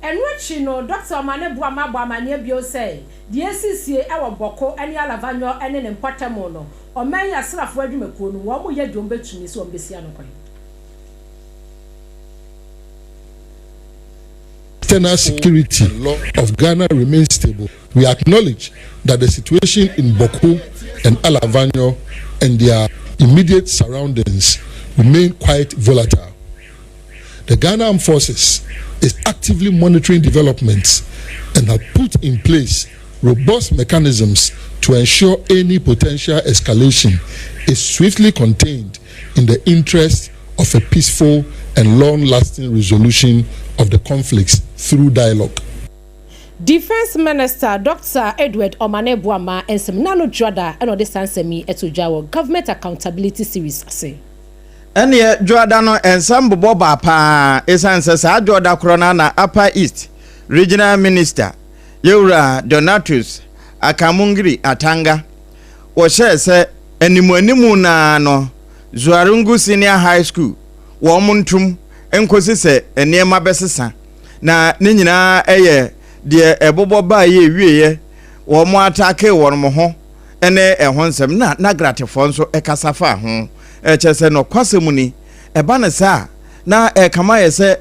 Ɛno akyi no, Dr Omane Boama abɔ amanneɛ bio sɛ deɛ esisie ɛwɔ Bawku ne Alavanyo ne ne mpɔtam no, ɔman yi asraafoɔ adwumakuo no wɔn mo yɛ deɛ wɔn bɛtumi sɛ wɔn bɛsi ano kwan. Internal security of Ghana remains stable. We acknowledge that the situation in Bawku and Alavanyo and their immediate surroundings remain quite volatile. The Ghana Armed Forces is actively monitoring developments and have put in place robust mechanisms to ensure any potential escalation is swiftly contained in the interest of a peaceful and long-lasting resolution of the conflicts through dialogue. Defence Minister Doctor Edward Omane Boamah nsɛm n'ano Dwoada na ɔde saa nsɛm yi to dwa wɔ Government Accountability Series ase. Ɛnneɛ Dwoada no nsɛm bobɔ baa pa ara ɛsiane sɛ saa Dwoada korɔ no ara na Upper East Regional Minister Yɛwura Donatus Akamungiri Atanga wɔhyɛɛ sɛ animuanimu no ara no Zuarungu Senior High School wɔn ntom nkɔsi sɛ nneɛma bɛsesa na ne nyinaa yɛ deɛ ɛbobɔ baeɛ ɛwieɛ wɔn ataakee wɔn ho ne ɛho nsɛm na Nagratefoɔ nso kasa faa ho. Kyerɛ sɛ nɔkwasɛm ni, ɛba no saa a na ɛrekame ayɛ sɛ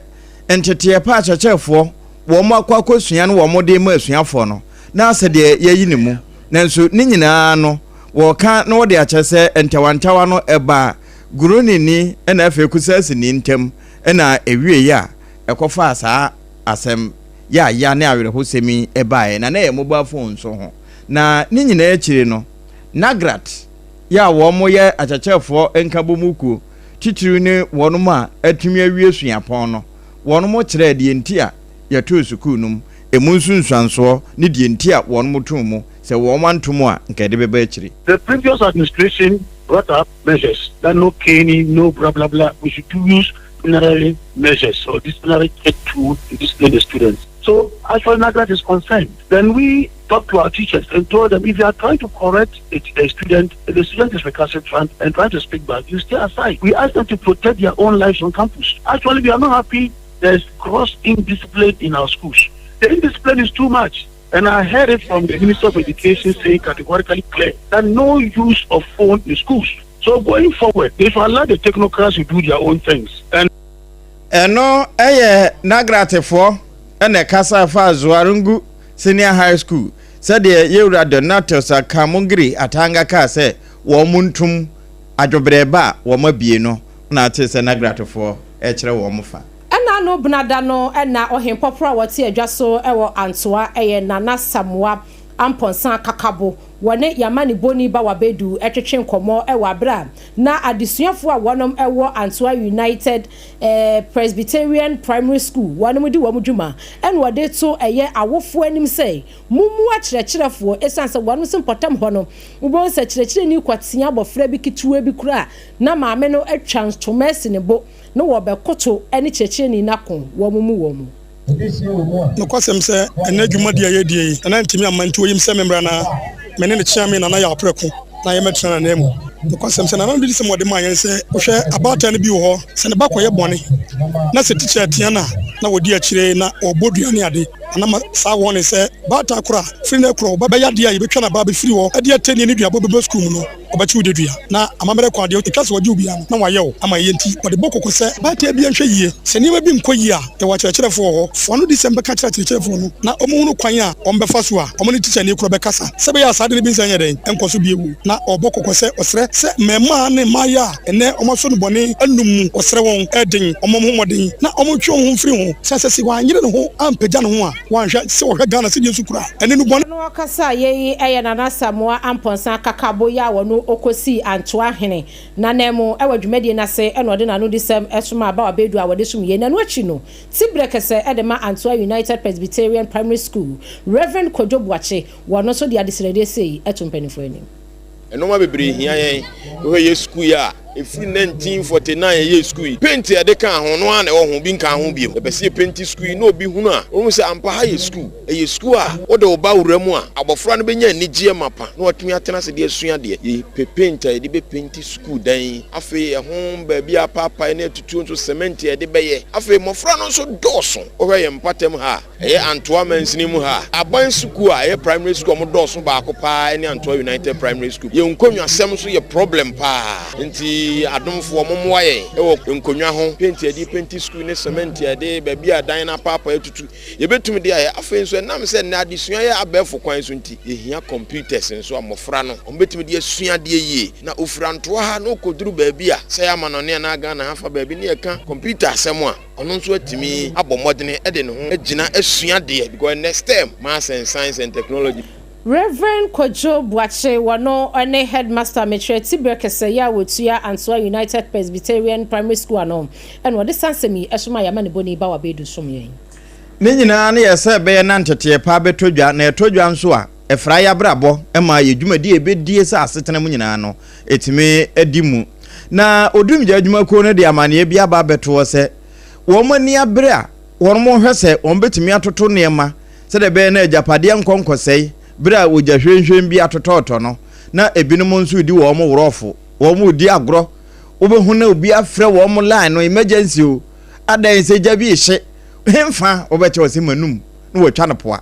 nteteɛ pa akyerɛkyerɛfoɔ wɔn akɔ akɔsua no wɔn de ma asuafoɔ no na asɛ deɛ yɛayi ne mu. Nanso ne nyinaa no wɔka na wɔde akyerɛ sɛ ntawantawa no ɛbaa Gurunini na afei Kusasini ntam na ɛwieeɛ a ɛkɔfaa saa asɛm yaaya ne awerɛhosɛm yi baeɛ, na na ɛyɛ mobile phone nso ho. Na ne nyinaa akyiri no, NAGRAT yɛ a wɔyɛ akyerɛkyerɛfoɔ nkabɔmu kuo, titiriw ne wɔnom a atumi awie suapɔn no, wɔnom kyerɛɛ deɛ nti a yɛtoo sukuu no mu, ɛmu nsunsuansoɔ ne deɛ nti a wɔnom too mu, sɛ wɔn anto mu a nka ɛde bɛba akyiri. The previous administration brought up measures that no caning, no blah blah blah, we should use disciplinary measures or disciplinary tool to discipline the students. So as far as NAGRAT is concerned, then we talked to our teachers and told them if you are trying to correct a, a student, if the student is recalcitrant and trying to speak back, you stay aside. We ask them to protect their own lives on campus. Actually, we are not happy there's gross indiscipline in our schools. The indiscipline is too much. And I heard it from the Minister of Education saying categorically clear that no use of phone in schools. So going forward, they should allow the technocrats to do their own things. And Ɛno yɛ Nagratefoɔ na ɛkasa faa Zuarungu Senior High School sɛdeɛ Yɛwura Donatus Akamugiri Atanga kaa sɛ wɔn ntom adwobrɛɛ ba a wɔn abue no na ate sɛ Nagratefoɔ rekyerɛ wɔn fa. Ɛna ano benada no na ɔhempɔporɔ a wɔte adwa so wɔ Antoa yɛ Nana Samoa Amponsah Kakabo. Wɔne Yamaniboni Bawa Bedu twetwe nkɔmmɔ wɔ abere a na adesuafoɔ a wɔnom wɔ Antoa United Presbyterian Primary School wɔnom di wɔn dwuma ɛna wɔde to ɛyɛ awofoɔ anim sɛ mommu akyerɛkyerɛfoɔ ɛsiane sɛ wɔnom se mpɔtam hɔ no wobɛhu sɛ kyerɛkyerɛni kɔtea abɔfra bi ketewa bi koraa na maame no atwa ntoma asi ne bo na wɔbɛkoto ne kyerɛkyerɛni no ako wɔn mu wɔn. Nokwasɛm sɛ, ɛnnɛ dwumadi a yɛredi yi, Nana antumi amma nti oyim sɛ memmra na me ne ne kyeame Nana Yaw Prɛko na yɛmmɛtena n'ananmu. Nokwasɛm sɛ, Nana no de disɛm a ɔde maa yɛn sɛ, wohwɛ abaatan no bi wɔ hɔ, sɛ ne ba kɔyɛ bɔne na sɛ tikya tea no a, na wɔdi akyire na wɔbɔ dua ne ade. Nana ma saa warning sɛ, baatan koro a, firi nnɛ korɔ, wo ba bɛyɛ adeɛ a yɛbɛtwa n'aba abɛfiri hɔ de atɛnnie ne duabɔ bɛba sukuu mu no. Ɔbɛkye wo dedua, na amammerɛ kwan deɛ ɛtwa sɛ wɔgye wo biara no, na wɔayɛ wo ama yei nti, wɔde bɔ kɔkɔ sɛ, Baatan biara nhwɛ yie, sɛ nneɛma bi nkɔ yie a, yɛwɔ akyerɛkyerɛfoɔ wɔ hɔ. Fa w'anodisɛm bɛka kyerɛ akyerɛkyerɛfoɔ no, na wɔnhunu kwan a wɔbɛfa so a wɔne tikyani korɔ bɛkasa, sɛ ɛbɛyɛ a saa ade no bi nsan nyɛ dɛn? Nkɔ so bio. Na ɔrebɔ kɔkɔ sɛ, ɔsrɛ sɛ mmarimaa ne mmayewa a ɛnnɛ wɔasɔ nnubɔne anom mu, ɔsrɛ wɔn, ɛyɛ den, wɔmmɔ wɔn ho mmɔden na wɔntwe wɔn ho mfiri ho, sɛ sɛ wɔanyere ne ho ampagya ne ho a, Wanhwɛ sɛ wɔhwɛ Ghana sɛdeɛ nsu kura ɛne no bɔne. Ɔno ɔkasa yei yɛ Nana Asamoah Amponsah Kakabo yi a ɔno ɔkɔsii Antoa hene nananmu wɔ dwumadie no ase na ɔde n'anodisɛm somaa Bawa Bedu a wɔde som yei na ɛno akyi no Tibrɛ kɛsɛ de ma Antoa United Presbyterian Primary School Rev. Kojo Boakye wɔno nso de adesrɛdeɛ sei to mpaninfoɔ anim. Nnoɔma bebree hia yɛn. Wohwɛ yɛ sukuu yi a, ɛfiri 1949 a yɛyɛɛ sukuu yi, paint a yɛde kaa ho no ara na ɛwɔ ho, obi nkaa ho bio. Yɛpɛ sɛ yɛpenti sukuu yi na obi hunu a, ɔhunu sɛ ampa ha yɛ sukuu. Ɛyɛ sukuu a wode wo ba wura mu a, abɔfra no bɛnya anigyeɛ mapa na watumi atena ase de asua adeɛ. Yɛpɛ paint a yɛde bɛpenti sukuu dan yi. Afei ɛho baabi a apaapae ne atutuo nso, cement a yɛde bɛyɛ. Afei mmɔfra no nso dɔɔso. Wohwɛ yɛn mpatam ha a, Ɛyɛ Antoa mansini mu ha. Aban sukuu a ɛyɛ primary school a wɔn dɔɔso baako paa ne Antoa United Primary School. Yɛn nkonwasɛm nso yɛ problem paa nti adomfoɔ mo mmoa yɛn wɔ nkonwa ho. Paint a yɛde penti sukuu ne cement a yɛde baabi a dan no apaapae atutu yɛbɛtumi de ayɛ. Afei nso ɛnam sɛ nnɛ adesua yɛ abɛɛfo kwan so nti yɛhia computers nso a mmɔfra no wɔn bɛtumi de asua adeɛ yie. Na ɔfiri Antoa ha na ɔkɔduru baabi a sɛ ɛyɛ amanɔne anaa Ghana ha fa baabi ne yɛka computer asɛm a, Ɔno nso atumi abɔ mmɔdene de ne ho agyina asua adeɛ because ɛnnɛ STEM, Maths and Science and Technology. Rev. Kojo Boakye, wɔno ne Headmaster mekyerɛ Tibrɛ Kɛsɛyɛ a wɔtua Antoa United Presbyterian Primary School ano, ɛna ɔde saa nsɛm yi somaa yɛn amanebɔni Bawa Bedu som yɛn. Ne nyinaa no yɛ sɛ ɛbɛyɛ na nteteɛ pa bɛtɔ dwa, na ɛtɔ dwa nso a, ɛfra yɛn abrabɔ ma yɛn dwumadi a yɛbɛdie sɛ asetena mu nyinaa no, ɛtumi di mu. Na Odumgya adwumakuo no de amaneɛ bi aba abɛto hɔ sɛ wɔn ani abere a wɔhwɛ sɛ wɔbɛtumi atoto nneɛma sɛdeɛ ɛbɛyɛ na agyapadeɛ nkɔ nkɔsɛe berɛ a ogya hwiremhwirem bi atotɔtɔ no, na ebinom nso redi wɔn worɔfo, wɔn redi agorɔ. Wobɛhu na obi afrɛ wɔn line no emergency o, adɛn sɛ gya bi rehye, hemfa wobɛkyɛ wɔ sɛ manum na wɔatwa no poa.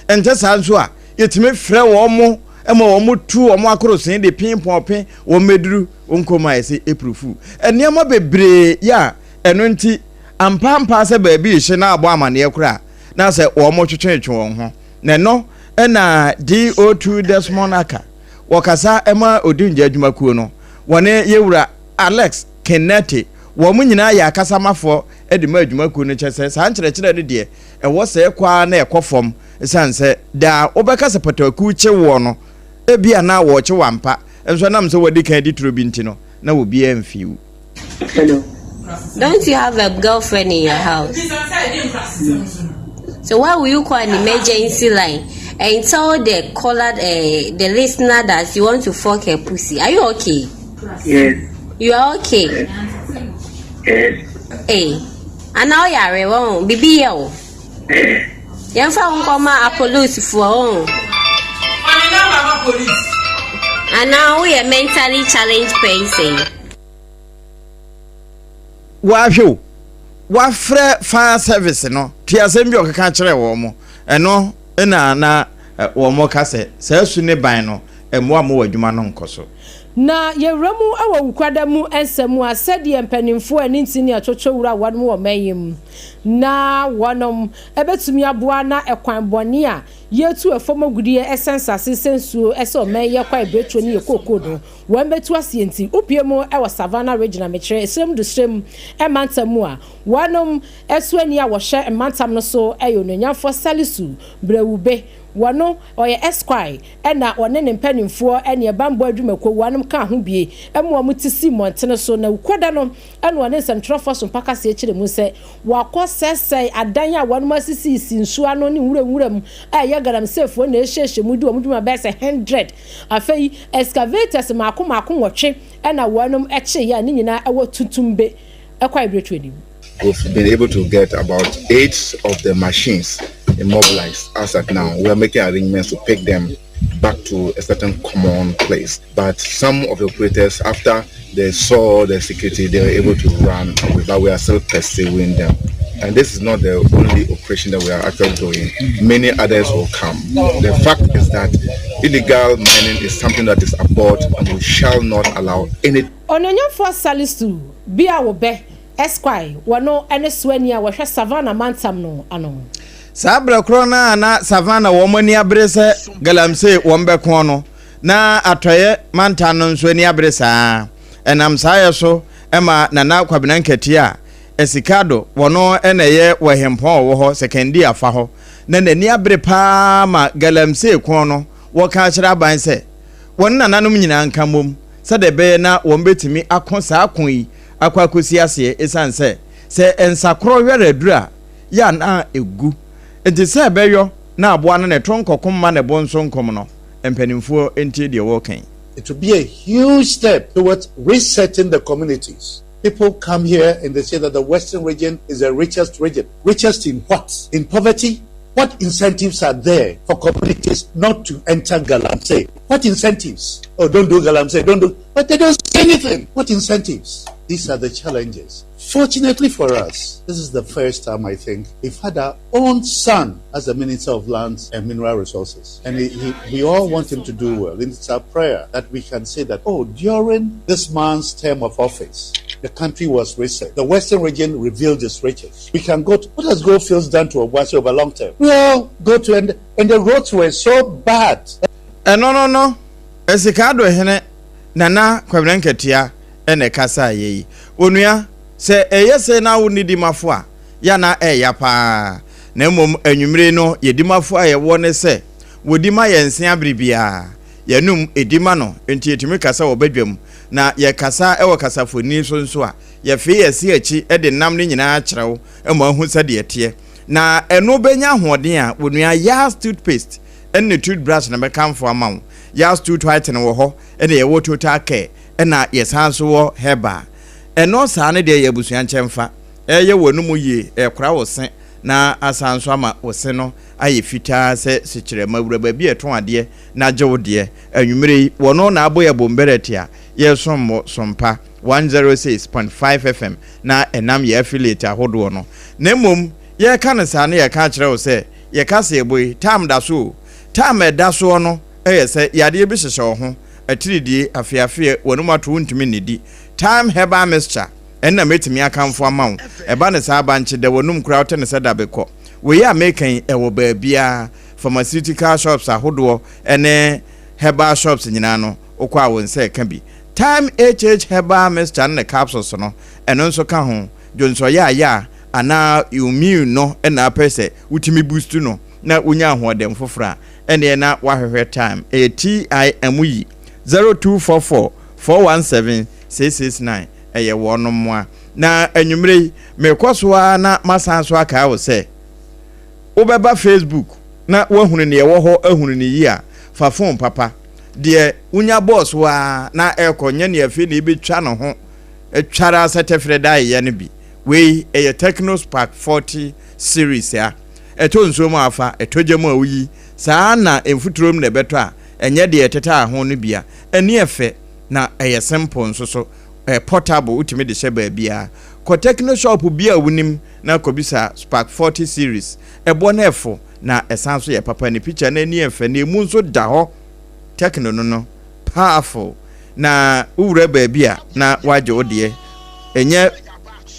Ɛnkyɛ saa nso a, yɛtumi frɛ wɔn ma wɔn tu wɔn akorosoe de pee pɔɔpe wɔn mmɛduru wɔn kurom a yɛsɛ April Fool. Nneɛma bebree yɛ a ɛno nti ampaampa sɛ baabi rehye na abɔ amaneɛ koraa na sɛ wɔtwetwetwe wɔn ho. Na ɛno na DO2 Desmond Aka, wɔkasa ma Odungya adwumakuo no, wɔne yɛwura Alex Kenneth, wɔn nyinaa yɛ akasamafoɔ de ma adwumakuo no kyɛ sɛ saa nkyerɛkyerɛ no deɛ ɛwɔ sɛ ɛkɔ ara na ɛkɔ fam ɛsiane sɛ daa wobɛka sɛ patakuo kye woɔ no ebia na wɔrekye wo ampa nso ɛnam sɛ wɔadi kan adi turo bi nti no na obiara mfii wo. Hello. Don't you have a girlfriend in your house? So why will you call an emergency line and tell the caller, uh, the listener that you want to fuck her pussy? Are you okay? Yes. You are okay? Yes. Hey, and now you are wrong. Bibi yo. Yɛmfa wo nkɔma apolisifoɔ o. Anaa woyɛ mentally challenged person. Wahwɛ o, wafrɛ fire service no, tie asɛm bi a ɔkeka kyerɛɛ wɔn. Ɛno na na wɔka sɛ saa su ne ban no mmoa mma wɔn adwuma no nkɔ so. Na yɛwura mu wɔ Wukuada mu nsɛm mu a, sɛdeɛ mpanimfoɔ a ɛne ntini atwotwo wura wɔnom wɔ ɔman yi mu na wɔnom bɛtumi aboa na ɛkwan bɔne a yɛtu ɛfam agudeɛ ɛsɛ nsase sɛ nsuo ɛsɛ ɔman yi ɛkwan ɛbrɛtuo ne yɛ kookoo no wɔn bɛtu aseɛ nti wopue mu wɔ Savannah Region a mekyerɛ ɛserem du serem mantam mu a wɔnom so ani a wɔhwɛ mantam no so yɛ Onuonyamfoɔ Salisu Brewube wɔno ɔyɛ Esquire ɛna ɔne ne mpaninfoɔ ne ɛbanbɔ adwumakuo wɔnom kaa ho bie ma wɔn te sii mmɔntene so na Wukuada no ɛna ɔne nsɛmtwerɛfoɔ sompa kaseɛ kyerɛ mu sɛ wɔakɔ sɛsɛe adan a wɔnom asisisi nsuo ano ne nwura nwura mu a ɛyɛ galamseyfoɔ na ɛhyehyɛ mu di wɔn dwuma bɛyɛ sɛ hundred. Afei excavators mmaako mmaako nwɔtwe ɛna wɔnom kyeeɛ a ne nyinaa ɛwɔ Tutumbe kwae berɛtuo anim. We've been able to get about eight of the machines immobilized as at now. We are making arrangements to pick them back to a certain common place. But some of the operators, after they saw the security, they were able to run away, but we are still pursuing them. And this is not the only operation that we are actually doing. Many others will come. The fact is that illegal mining is something that is abhorred and we shall not allow any. Onuonyamfoɔ Salisu Biawobɛ, Esquire, wɔno ne soani a wɔhwɛ Savannah mantam no ano. Saa berɛ korɔ no a na Savannah wɔn ani abere sɛ galamsey wɔn bɛko no, na Atɔeɛ mantam no nso ani abere saa ara. Ɛnam saa yɛ so ma Nana Kwabena Nkatia a Asikado wɔno na ɛyɛ wɔ Hempɔn a ɔwɔ hɔ Sekandi afa hɔ na n'ani abere pa ara ma galamsey ko no wɔka akyerɛ aban sɛ wɔne nananom nyinaa nka mmom sɛdeɛ ɛbɛyɛ na wɔbɛtumi ako saa ko yi akɔ akɔsi aseɛ ɛsiane sɛ sɛ nsakorɔ wɛrɛ aduru a yɛ a na ɛgu nti sɛ ɛbɛyɔ na aboa no ne to nkɔko mma ne bo nso nkom no mpanimfoɔ ntie deɛ wɔreka yi. It will be a huge step towards resetting the communities. People come here and they say that the Western region is the richest region. Richest in what? In poverty? What incentives are there for communities not to enter Galamsey? What incentives? Oh, don't do Galamsey, don't do. But they don't say anything. What incentives? These are the challenges. Fortunately for us, this is the first time I think we've had our own son as the Minister of Lands and Mineral Resources. And he, he, we all want him to do well. And it's our prayer that we can say that, oh, during this man's term of office, the country was reset. The Western region revealed its riches. We can go to, what has Goldfields done to Obuasi over long term? We all go to, and, and the roads were so bad. Ɛno no no, Essikado hene Nana Kwabena Nkatia na ɛkasaeɛ yi. Onua, sɛ ɛyɛ sei na wo nni dimafo a, yɛ a na ɛyɛ ya pa ara. Na mmom anwummere yi no, yɛn dimafo a yɛwɔ ne sɛ, Wɔdi ma yɛn se abere biara. Yɛn anom ɛdi ma no, enti yɛtumi kasa wɔ badwam. Na yɛkasa wɔ kasafoni so nso a, yɛfee yɛn se akyi de nam no nyinaa kyerɛ wo ma woahu sɛdeɛ ɛteɛ. Na ɛno bɛnya ahoɔden a, onua Yas toothpaste ne toothbrush na mɛkamfo ama wo. Yas tooth whitening wɔ hɔ, ɛna yɛwɔ total care, ɛna yɛsan nso wɔ herbal. Ɛno saa no deɛ yɛ abusua nkyɛmfa. Ɛyɛ w'anomu yie, ɛkora wo se, na asan nso ama wo se no ayɛ fitaa sɛ sekyerɛma. Wura baabi a ɛtɔn adeɛ na gye wo deɛ. Anwummerɛ yi, wɔno na abɔ yɛ bomberɛte a yɛresom mo Sompa 106.5 FM na ɛnam yɛ affiliate ahodoɔ no. Na mmom yɛreka no saa no yɛreka akyerɛ wo sɛ yɛ kaseɛbɔ yi, time da so o. Time a ɛda soɔ no yɛ sɛ yadeɛ bi hyehyɛ wo ho, atiridie, afeafeɛ, w'anum ato wontumi nnidi. Thyme Herbal Mixture ɛno na mɛtumi akamfo ama wo. Ɛba no saa bankye da w'anum koraa wote no sɛ dabekɔ. Wei a meka yi ɛwɔ baabiara, pharmaceutical shops ahodoɔ ne herbal shops nyinaa no wokɔ a wo nsa ɛka bi. Thyme HH Herbal Mixture ne ne capsules no ɛno nso ka ho. Dwonsɔ yaayaa anaa immune no na apɛ sɛ wotumi boost no na wonya ahoɔden foforɔ a, ɛneɛ na woahwehwɛ Thyme. Ɛyɛ TIME 0244 417 669 ɛyɛ wɔnom mmoa. Na anwummerɛ yi, merekɔ so ara na masan so akae wo sɛ, wobɛba Facebook na woahunu deɛ ɛwɔ hɔ ahunu no yie a, fa phone papa. Deɛ wonya bɔɔ so ara na ɛrekɔ, nyɛ deɛ afei na ɛbɛtwa ne ho twara sɛ tɛfrɛ da ayeyɛ no bi. Wei ɛyɛ Tecno Spark 40 series a ɛtɔ nsuo mu a fa, ɛtɔ gya mu a woyi. Saa ara na mfuturo mu na ɛbɛtɔ a, ɛnyɛ deɛ ɛtetaa ho no bi a. Ani yɛ fɛ na ɛyɛ simple nso so. Ɛyɛ portable, wotumi de hyɛ baabiara. Kɔ Tecno shop bi a wonim na kɔbisa Spark 40 series. Ɛboɔ no ɛfo na ɛsan nso yɛ papa. Ne picture no ani yɛ fɛ na emu nso da hɔ. Tecno no no, powerful. Na wowura baabi a na woagye wo deɛ. Ɛnyɛ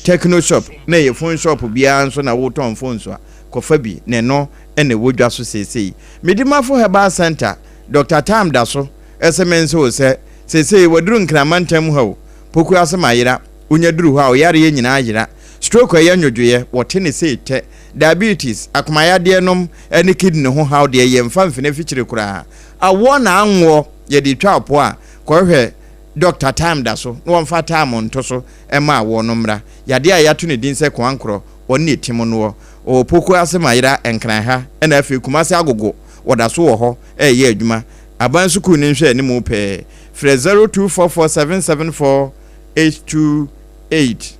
Tecno shop na ɛyɛ phone shop biara nso na wotɔn phones a, kɔfa bi na ɛno na ɛwɔ dwa so seesei. Medimafo Herbal Centre, Doctor Tam da so se mense wo sɛ seesei waduru Nkran mantam ha o, Pokuase mayera, wonya duru hɔ a wo yareɛ nyinaa yera, stroke a ɛyɛ nwodwoeɛ, wɔte ne sei tɛ, diabetes, akomayadeɛ nom ne kidney ho haw deɛ yɛmfa mfini afikyire koraa. Awoɔ na anwoɔ yɛde retwa wo po a, kɔhwehwɛ Doctor Time da so na wɔmfa time nto so mma awoɔ no mmra. Yadeɛ a yɛato ne din sɛ koankorɔ, ɔno na ɛtim noɔ. Ɔwɔ Pokuase Mayera, Nkran ha, ɛna afei Kumase Agogo, wɔda so wɔ hɔ reyɛ adwuma. Aban sukuu no nhwɛ anim pɛɛ. Frɛ 0244774828,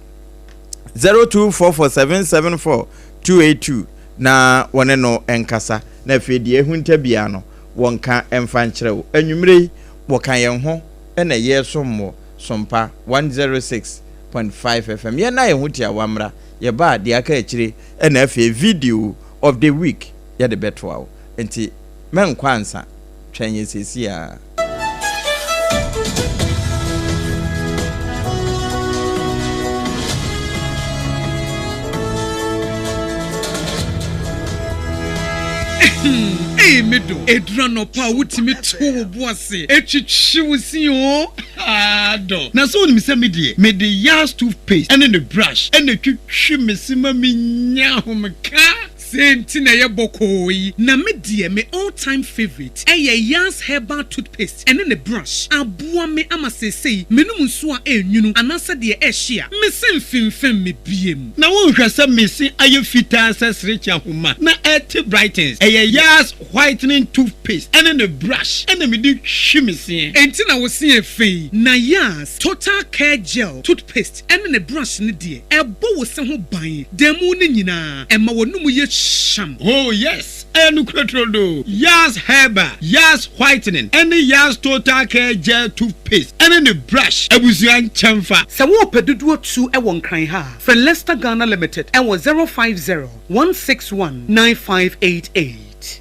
0244774282 na wɔne no nkasa, na afei deɛ ahunta biara no, wɔnka mfa nkyerɛ wo. Anwummerɛ yi, wɔka yɛn ho na yɛresom wɔ Sompa 106.5 FM. Yɛnna yɛn ho tiawa mmra, yɛba a, deɛ aka akyire na afei video of the week yɛde bɛtoa wo. Nti mɛnkɔ ansa, twɛn yɛn seesei ara. Ei me dɔ, ɛduru anɔpa a wotumi to wo bo ase twitwi wo se oo, haa dɔ. Na sɛ wonim sɛ me deɛ, mede Yas toothpaste ne ne brush na ɛtwitwi me se ma menya ahomeka. Sei nti na ɛyɛ bɔkɔɔ yi. Na me deɛ me all time favourite ɛyɛ Yas herbal toothpaste ɛne ne brush. Aboa me ama seesei menom nsuo a ɛnwunu anaasɛ deɛ ɛhye a, me se mfemfem me biem. Na wonhwɛ sɛ me se ayɛ fitaa sɛ serekye ahoma na ɛte brightens. Ɛyɛ Yas whitening toothpaste ɛne ne brush ɛna mede twi me seɛ. Enti na wo se yɛ fɛ yi. Na Yas total care gel toothpaste ɛne ne brush no deɛ, ɛbɔ wo se ho ban da mu no nyinaa, ɛma w'anomu yɛ hyam. Oh yes, ɛyɛ nokorɛ turodoo. Yas Herbal, Yas Whitening ɛne Yas Total Care Gel Toothpaste ɛne ne brush abusua nkyɛnfa. Sɛ worepɛ dodoɔ tu wɔ Nkran ha a, frɛ Lester Ghana Limited wɔ 050 161 9588.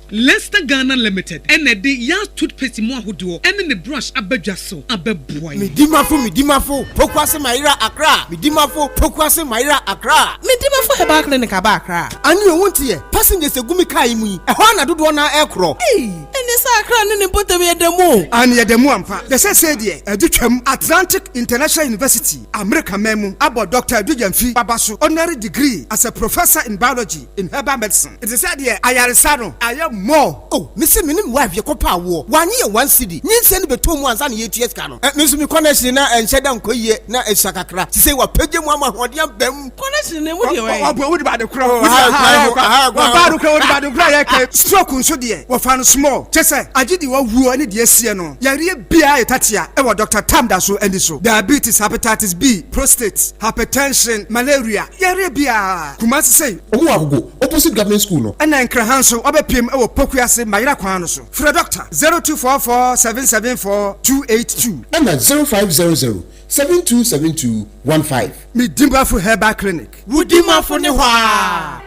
Lester Ghana Limited na ɛde Yas Toothpaste mu ahodoɔ ne ne brush aba dwa so abɛboa yɛn. Medimafo Medimafo Pokuase Mayera Accra Medimafo Pokuase Mayera Accra. Medimafo Herbal Clinic aba Accra. Ane o wonte yɛ, passengers egu me car yi mu yi, ɛhɔ ara na dodoɔ no ara ɛrekorɔ. Ei! Ɛneɛ Ɛne sɛ Accra ne ne mpɔtam yɛ da mu o. Aane yɛda mu ampa. Na seesei deɛ adu twam. Atlantic International University, Amerika man mu, abɔ Dɔkta Adu Gyamfi aba so honorary degree as a Professor in Biology in Herbal Medicine. Nti sɛ deɛ ayaresa no ayɛ more. Oh, mese me ne me wife yɛkɔ pɛ awoɔ, wannye yɛn one cedi, nyinsɛn no bɛtɔɔ mu ansa na yɛretua sika no. Me nso me connection na ɛnhyɛ da nkɔ yie, na ɛsua kakra, sesei wapagya mu ama ahoɔden aba mu. Connection no emu deɛ wɔyɛ. Ɔbɔ wodi ba de korɔ. Ɔbaa do korɔ wodi ba de korɔ yɛ kɛ. Stroke nso deɛ wɔfa no small kyɛ sɛ agye deɛ wawuo ne deɛ asie no yareɛ biara yɛ tatea ɛwɔ Doctor Tam da so ani so. Diabetes, hepatitis B, prostate, hypertension, malaria yareɛ biara. Kumasi sei. Ɔmo wɔ Agogo opposite government school no. Ɛna Nkraha nso wabɛpiem ɛwɔ Pokuase Mayera kwan no so. Frɛ Doctor 0244 774 282. Ɛna 0500 7272 15. Me Dimafo Herbal Clinic. Wo Dimafo ne hɔ aa.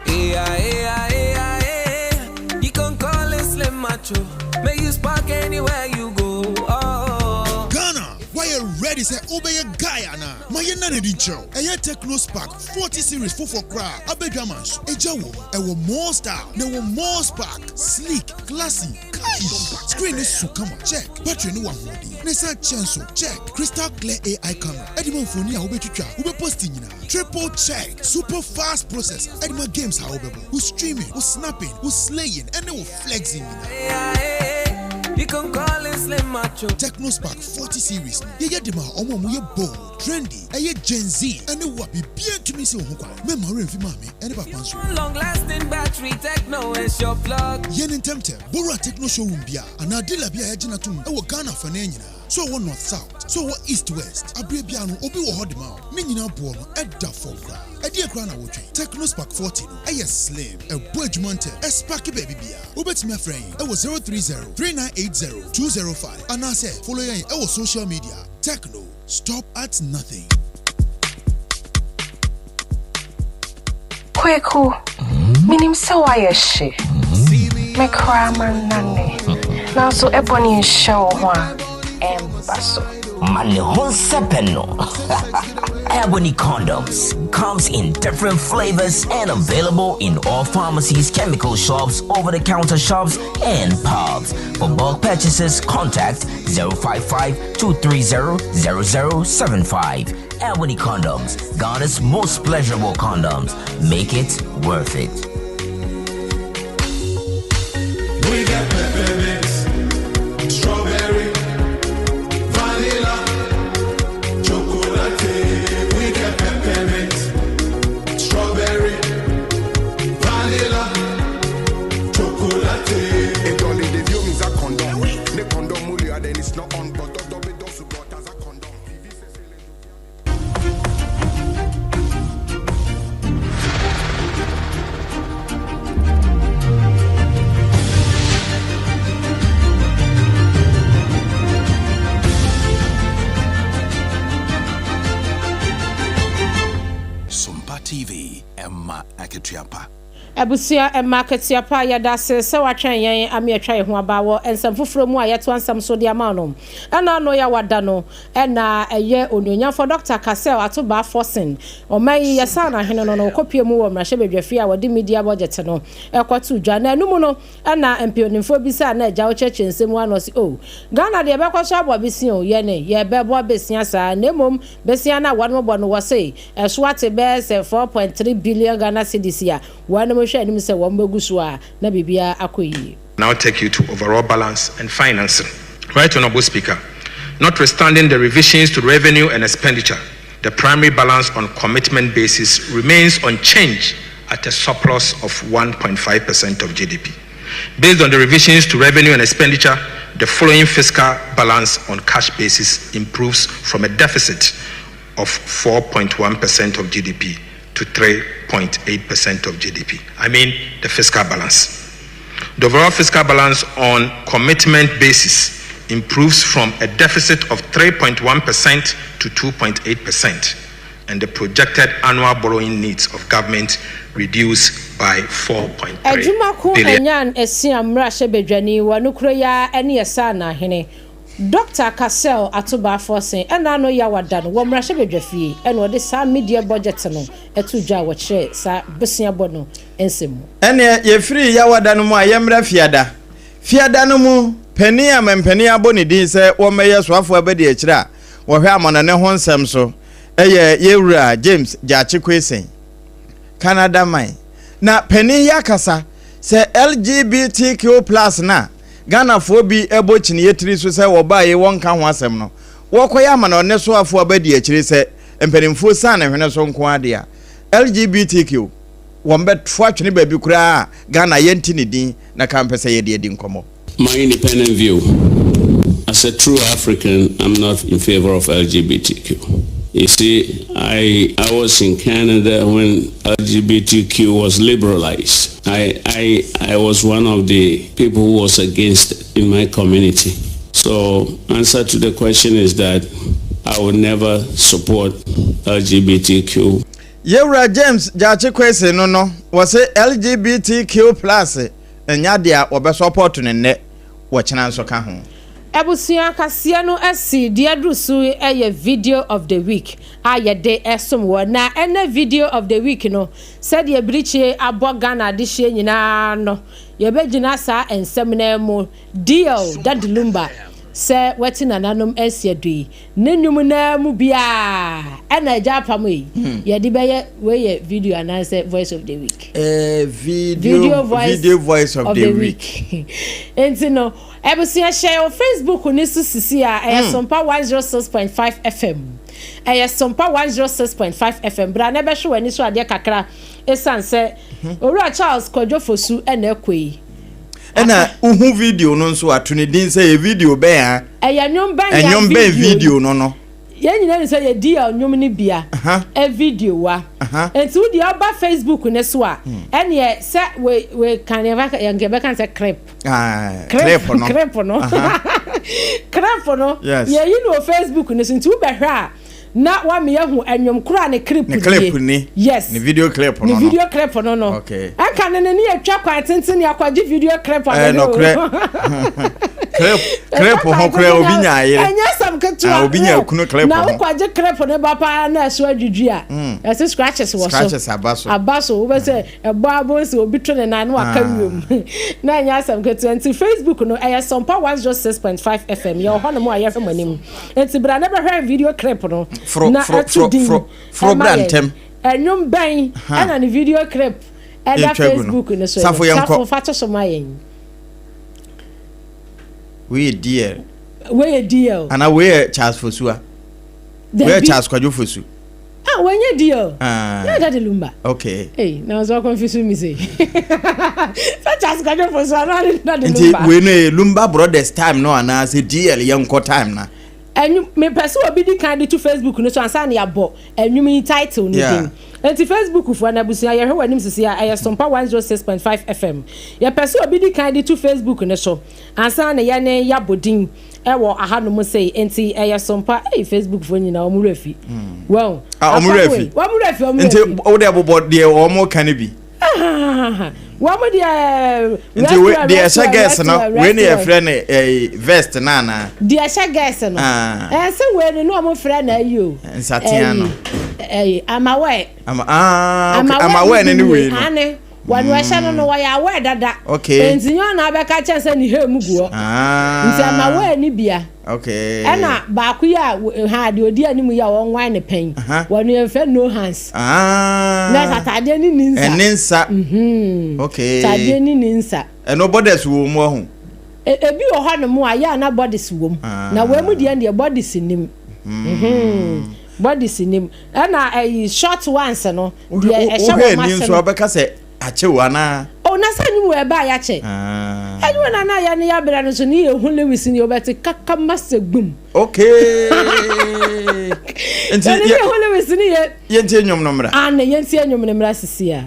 Ghana, woayɛ ready sɛ wobɛyɛ guy anaa? Ma yɛnna no adi nkyerɛ wo. Ɛyɛ Tecno Spark 40 series foforɔ koraa a aba adwaman so. Egya wom, ɛwɔ more style, na ɛwɔ more spark. Sleek, classy, kai! Screen no so kama, check. Battery no wɔ ahoɔden, na ɛsan kyɛ nso, check. Crystal clear AI camera ɛde ma mfoni a wobɛtwitwa, wobɛposti nyinaa, triple check. Super fast processor ɛde ma games a wobɛbɔ, wo streaming, wo snapping, wo slaying ɛne wo flexing nyinaa. Tecno Spark 40 series no yɛyɛ de ma wɔn a wɔyɛ bold, trendy, ɛyɛ Gen Z ɛne wo a biribiara ntumi nsi wo ho kwan. Mɛmma wo werɛ mfi maame ɛne papa nso. Yɛ no ntɛmntɛm, bɔ wura Tecno showroom biara anaa dealer bi a yɛagye no atom wɔ Ghana afanan nyinaa. Sɛ ɔwɔ North South, sɛ ɔwɔ East West, aberɛ biara no obi wɔ hɔ de ma wo. Ne nyinaa boɔ no ɛda fam koraa. Ɛdeɛn koraa na wotwɛn? Tecno Spark 40 no ɛyɛ slim, ɛbɔ adwuma ntɛm, ɛsparke baabi biara. Wobɛtumi afrɛ yɛn ɛwɔ 030 3980 205 anaasɛ follow yɛn ɛwɔ social media. Tecno, stop at nothing. Kweku, menim sɛ woayɛ hye. Me koraa mannane. Nanso ɛbɔne nhyɛ wo ho a, ɛmba so. Ma ne ho nsɛpɛ no. Ebony condoms comes in different flavors and available in all pharmacies, chemical shops, over-the-counter shops, and pubs. For bulk purchases, contact 055 230 0075. Ebony condoms, Ghana's most pleasurable condoms. Make it worth it. We got peppermint, strawberry, vanilla, chocolate. We got peppermint, strawberry, vanilla, chocolate. Then it's not on, but as a condom. Sompa TV, Emma Akatua Pa. Abusua mma akatua pa, yɛda ase sɛ woatwɛn yɛn ama yɛatwa yɛn ho aba wɔ nsɛm foforɔ mu a yɛtoa nsɛm so de ama wo no. Ɛna ano yi a wada no na ɛyɛ Onuonyamfoɔ Dɔkta Cassel Atobaa Forson. Ɔman yi yɛsaa no ahene no na ɔkɔpue mu wɔ mmarahyɛbadwafie a wɔde media budget no kɔtoo dwa. Na ɛno mu no na mpanimfoɔ bisaa na agya wokyerɛkyerɛ nsɛm mu ano ɔse oh Ghana deɛ yɛbɛkɔ so abɔ besia o, yɛne yɛbɛbɔ besia saa na mmom besia no a wɔnom bɔ no wɔse Ɛso ate bɛyɛ sɛ 4.3 billion Ghana cedis a wɔnom hwɛ anim sɛ wɔn bɛgu so a na biribiara akɔ yie. Now take you to overall balance and financing. Right Honourable Speaker, notwithstanding the revisions to revenue and expenditure, the primary balance on commitment basis remains unchanged at a surplus of 1.5% of GDP. Based on the revisions to revenue and expenditure, the following fiscal balance on cash basis improves from a deficit of 4.1% of GDP to 3.8% of GDP. I mean the fiscal balance. The overall fiscal balance on commitment basis improves from a deficit of 3.1% to 2.8%, and the projected annual borrowing needs of government reduce by 4.3 Adwuma ko billion. Anyan Asiam mmarahyɛbadwani wɔ no kuro yi ara ne Ɛsana hene Dɔkta Cassel Atobaa Forson ɛna ano yaw ada no wɔ mmarahyɛbadwafie ɛna ɔde saa mid-year budget no too dwa a wɔkyerɛɛ saa boseabɔ no nsɛm mu. Ɛnneɛ yɛfiri Yawada no mu a yɛmmra Fiada. Fiada no mu panin a mampanin abɔ ne din sɛ wɔmmɛyɛ soafoɔ abadiakyire a wɔhwɛ amɔnɔne ho nsɛm so yɛ Yɛwura James Gyakye Quayson, Canada man. Na panin yi akasa sɛ LGBTQ plus no a Ghanafoɔ bi bɔ kyiniiɛ tiri so sɛ wɔbaa yi wɔnka ho asɛm no, wɔkɔyɛ amanɔne soafoɔ abadiakyire sɛ mpanimfoɔ siane hwene so nko ara deɛ a, LGBTQ wɔbɛto atwene baabi koraa a Ghana yɛnte ne din na ka mpɛ sɛ yɛde adi nkɔmmɔ. My independent view, as a true African, I'm not in favor of LGBTQ. You see, I, I was in Canada when LGBTQ was liberalized. I, I, I was one of the people who was against it in my community. So, answer to the question is that I would never support LGBTQ. Yewura James Gyakye Quayson no no, wɔse LGBTQ plus nyɛ adeɛ a wɔbɛ support no nnɛ, wɔkyena nso ka ho. Abusua kaseɛ no asi deɛ aduru so yi yɛ video of the week a yɛde som wɔ na ɛnɛ video of the week no sɛdeɛ birikyie abɔ Ghana adehyeɛ nyinaa no yɛbɛgyina saa nsɛm no ara mu DL Daddy Lumba sɛ wati nananom asi adu yi Ne nnwom no ara mu biara ɛna agya apam yi hmm. yɛde bɛyɛ wei yɛ video anaasɛ voice of the week. Eh, video, video voice, video voice of, of the, the week. Nti no abusua hyɛ wɔ Facebook ne so sisi a ɛyɛ hmm. Sompa 106.5 FM ɛyɛ Sompa 106.5 FM bra na ɛbɛhwɛ w'ani so adeɛ kakra ɛsiane sɛ hmm. Owura Charles Kwadwo Fosu ɛna ɛkɔ yi. Ɛna wohu video no nso ato ne din sɛ yɛ video bɛn a. Ɛyɛ nnwom bɛn ya Ɛnwom bɛn video no no. Yɛn nyinaa nim sɛ yɛ DL nnwom no bia ɛ video wa. Nti wo deɛ ɔba Facebook ne so a ɛneɛ sɛ we we kan yɛ yɛn bɛka no sɛ clip. Clip no. Clip no. Clip no. Yɛ yi no wɔ Facebook ne so nti wo bɛhwɛ a na wama yɛahu ɛnwom koro a ne clip nie. Ne clip ni. Yes. Ne video clip no no. Ne video clip no no. Okay. Ɛnka ne ne ne yɛtwa kwan tenten ne akɔgye video clip abɛhwɛ o. Ɛɛ clip clip ho koraa obi nya ayere. Ɛnyɛ asɛm ketewa. Ah, obi nya okunu clip ho. Na wokɔgye clip no ba paa na ɛso adwidwi a. Hmm. Ɛsɛ scratches wɔ so. Scratches aba so. Aba so wobɛ sɛ ɛbɔ abɔ sɛ obi to ne nan na waka ah. wiem. Na ɛnyɛ asɛm ketewa nti Facebook no ɛyɛ Sɔmpa 106.5 FM yɛwɔ hɔ nom a yɛhwɛ mo anim. Enti bra na bɛhwɛ video clip no Foro, na foro, ɛto foro, din foro, foro ɛma bra yɛn. ntɛm. Ɛnwom bɛn Ha. ɛna ne video clip ɛda Yɛtwa gu no. Facebook no so Safo no? yɛnkɔ. Safo fa to so ma yɛn. Wei yɛ DL. Wei yɛ DL. Anaa wei yɛ Charles Fosua. Wei yɛ Dabi. Charles Kwadwo Fosu. Ah, wei nyɛ DL. Ah. Na Daddy Lumba. Okay. Hey, na ɔsɛ ɔkɔnfi so mi se. Sɛ Charles Kwadwo Fosu anaa ne Daddy Nti Lumba. wei no yɛ Lumba Brothers time no anaa sɛ DL yɛnkɔ time na. Ɛnwom, mepɛ sɛ obi di kan de to Facebook no so ansa na yɛabɔ ɛnwom yi title no din. Enti Facebook foɔ no abusua yɛhwɛ w'anim sisi a, ɛyɛ Sompa 106.5 FM. Yɛpɛ sɛ obi di kan de to Facebook no so ansa na yɛne yɛabɔ din wɔ ahanom sei. Enti ɛyɛ Sompa, ei Facebook foɔ nyinaa wɔn werɛ fi. Wahu? Ah, wɔn werɛ fi. Wɔn werɛ fi, wɔn werɛ Nti fi. wo deɛ bobɔ deɛ wɔn ka no bi. Wɔn deɛ Nti we deɛ ɛhyɛ gɛs no wei ne yɛfrɛ no ɛyi vest no anaa. Deɛ ɛhyɛ gɛs no. Ɛsɛ wei no na wɔn frɛ no ayi o. Nsatea no. Ɛyi amawɛ. Ama aa okay amawɛ ne ne wei no. Ane wɔn ɛhyɛ no no wɔyɛ awɛ dada. Okay. Nti nyɛ ɔna abɛka kyɛn sɛ ne hair mu gu hɔ. Nti amawɛ ne bia. Okay. Ɛna baako yi a ha deɛ odi anim yi a wɔnwan ne pɛn. Wɔn yɛn fɛ no hands. Ah. Na sɛ ataadeɛ ne ni nsa. Ɛne nsa. Mhm. Okay. Ataadeɛ ne ni nsa. Ɛno borders wɔ mu ɔho. E, ebi wɔ hɔ nom a yɛ a na borders wɔ mu. Ah. Na wɔn mu deɛ deɛ borders nim. Mhm. Borders nim. Ɛna ɛyi short ones no. Deɛ ɛhyɛ Wohwɛ wɔn ani ase nso no. abɛka sɛ akyew anaa. Oh na sɛ nnwom wɔ ɛba a yɛakyɛ. Ah. Ɛnwom na na yɛ ne yɛabrɛ no so ne yɛhu Lewis ne yɛbɛte kaka masa gbum. Okay. Nti yɛ yɛhu Lewis ne yɛ. Yɛntie nnwom no mmra. Ane yɛntie nnwom no mmra sisi a.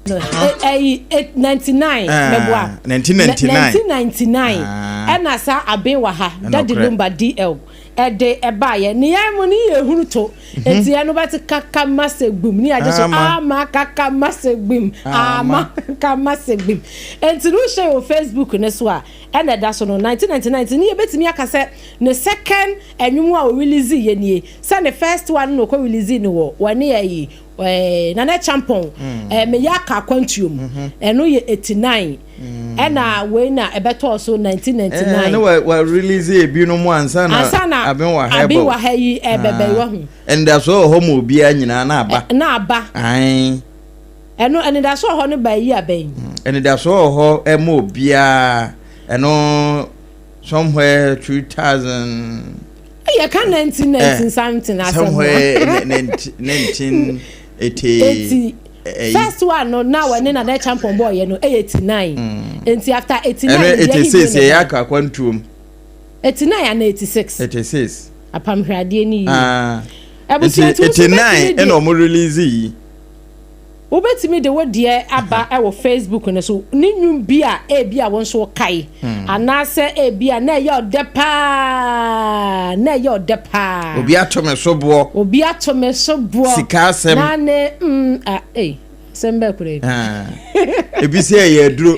Ɛyi 99 mɛboa. 1999. 1999 ɛna saa aben wɔ ha Daddy Lumba DL. Ɛde ɛbaeɛ ne yɛn mu ne yɛ hunu to. Eti ɛno bɛte kaka mase gbim ne yɛagye so ama kaka mase gbim ama kaka mase gbim. Enti no wohyɛ wɔ Facebook ne so a, ɛna ɛda so no 1999. Nti ne yɛbɛtumi aka sɛ ne second ɛnwom a ɔrelease yɛ nie, sɛ ne first one no ɔkɔ release no wɔ wɔne ɛyi Nana Champɔn meyɛ aka akwantuo mu, ɛno yɛ 89, ɛna wei na ɛbɛtɔɔ so 1999. Ne wa release ebinom ansa na ansa na Aben wɔ ha. Aben wɔ ha yi ɛbɛbɛ wɔ ho. Ɛndaso wɔ hɔ ma obiara nyinaa na aba. Na aba. Ɛno ɛnidaso wɔ hɔ no ba yi abɛn. Ɛnidaso wɔ hɔ ɛma obiara, ɛno somewhere 2000. Yɛ ka 1990 something asɛm. Somewhere 1980. 80 first one no na wɔne Nana Champɔn bɔɔyɛ no ɛyɛ 89, nti after 89. Ɛno 86 yɛ akɔ akwantuom. 89 ana 86? 86. Apamhwɛadeɛ ni yie. Abusua, nti 89 ɛna ɔmo release yi. Wobɛtumi de wo deɛ aba ɛwɔ Facebook no so, ne nnwom bi a ebi a wo nso kae anaasɛ ebi a na ɛyɛ ɔdɛ paa, na ɛyɛ ɔdɛ paa. Obi ato me so boɔ. Obi ato me so boɔ. Sika asɛm. Na ne a ee asɛm bɛɛ kura yi. Ebi sɛ ɛyɛ aduro.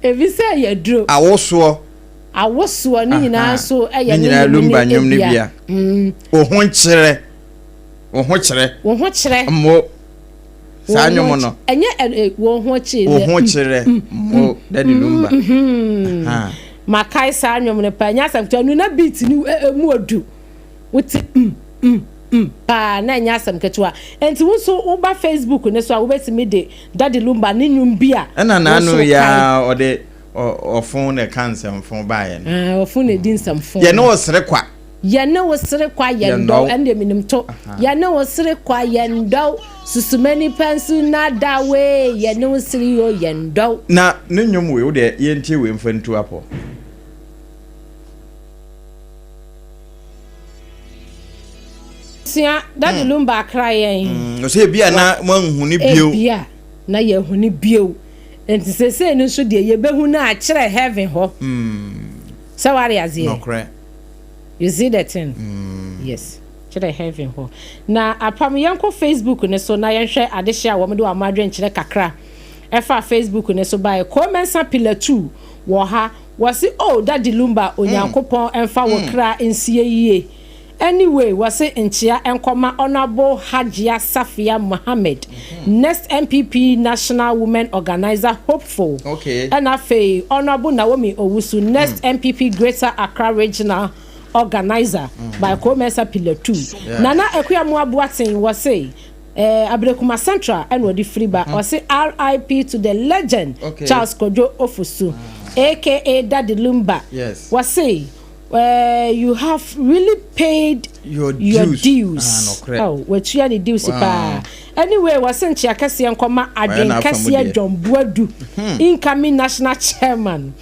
Ebi sɛ ɛyɛ aduro. Awosoɔ. Awosoɔ ne nyinaa nso ɛyɛ ne nyinaa Lumba nnwom ne bia. Wo ho nkyerɛ, wo ho kyerɛ. Wo ho kyerɛ. Mo saa nnwom no. Ɛnyɛ ɛ wo ho kyerɛ. Wo ho kyerɛ mo, Daddy Lumba. Makae saa nnwom no paa, ɛnyɛ asɛm ketewa no, na beat no emu odu, wote paa, na ɛnyɛ asɛm ketewa. Nti wo nso woba Facebook ne so a, wobɛtumi de Daddy Lumba ne nnwom bi a ɛna wo n'ano nso yɛ kae. A ɔde ɔfon na ɛka nsɛmfo baeɛ no. Ah, ɔfon na ɛdi nsɛmfo. Yɛne wo sere kwa. Yɛne wo sere kwa yɛn dɔw, ɛno deɛ menim to. Yɛne wo sere kwa yɛn dɔw, susuma nipa nso na da wee, yɛne wo sere yo yɛn dɔw. Na ne nnwom wei, wo deɛ yɛntie wei mfa ntu apɔ. Sua Daddy Lumba akra yɛn. Ɔsɛ ebia na moanhu ne bio. Ebia na yɛahu ne bio. Nti sesei no nso deɛ yɛbɛhu no akyerɛ heaven hɔ. Sɛ ware aseɛ. Nokorɛ. You see the thing? Yes. Kyerɛ heaven hɔ. Na apam, yɛnkɔ Facebook ne so na yɛnhwɛ adehye a wɔn de wɔn adwenkyerɛ kakra ɛfa Facebook ne so baeɛ. Komensa Pillar 2 wɔ ha. Wɔse, "Oh, Daddy Lumba, Onyankopɔn ɛmfa wo kra nsie yie." Anyway, wɔse nkyea nkɔma Honourable Hajia Safia Mohammed, next NPP National Women Organizer hopeful. Ɛna afei Honourable Naomi Owusu, next NPP Greater Accra Regional Organizer by Komensa Pillar 2. Nana Akuamoah Boateng wɔse Ablekuma Central ɛna ɔde firi ba. Ɔse RIP to the legend Charles Kojo Ofosu, aka Daddy Lumba. Wɔse you have really paid your your dues. Dues. Ah, nokorɛ. Oh, watua ne dues paa. Anyway, wɔse nkyea kɛseɛ nkɔma Adwen n'afa mu kɛseɛ deɛ. John Buadu, incoming national chairman.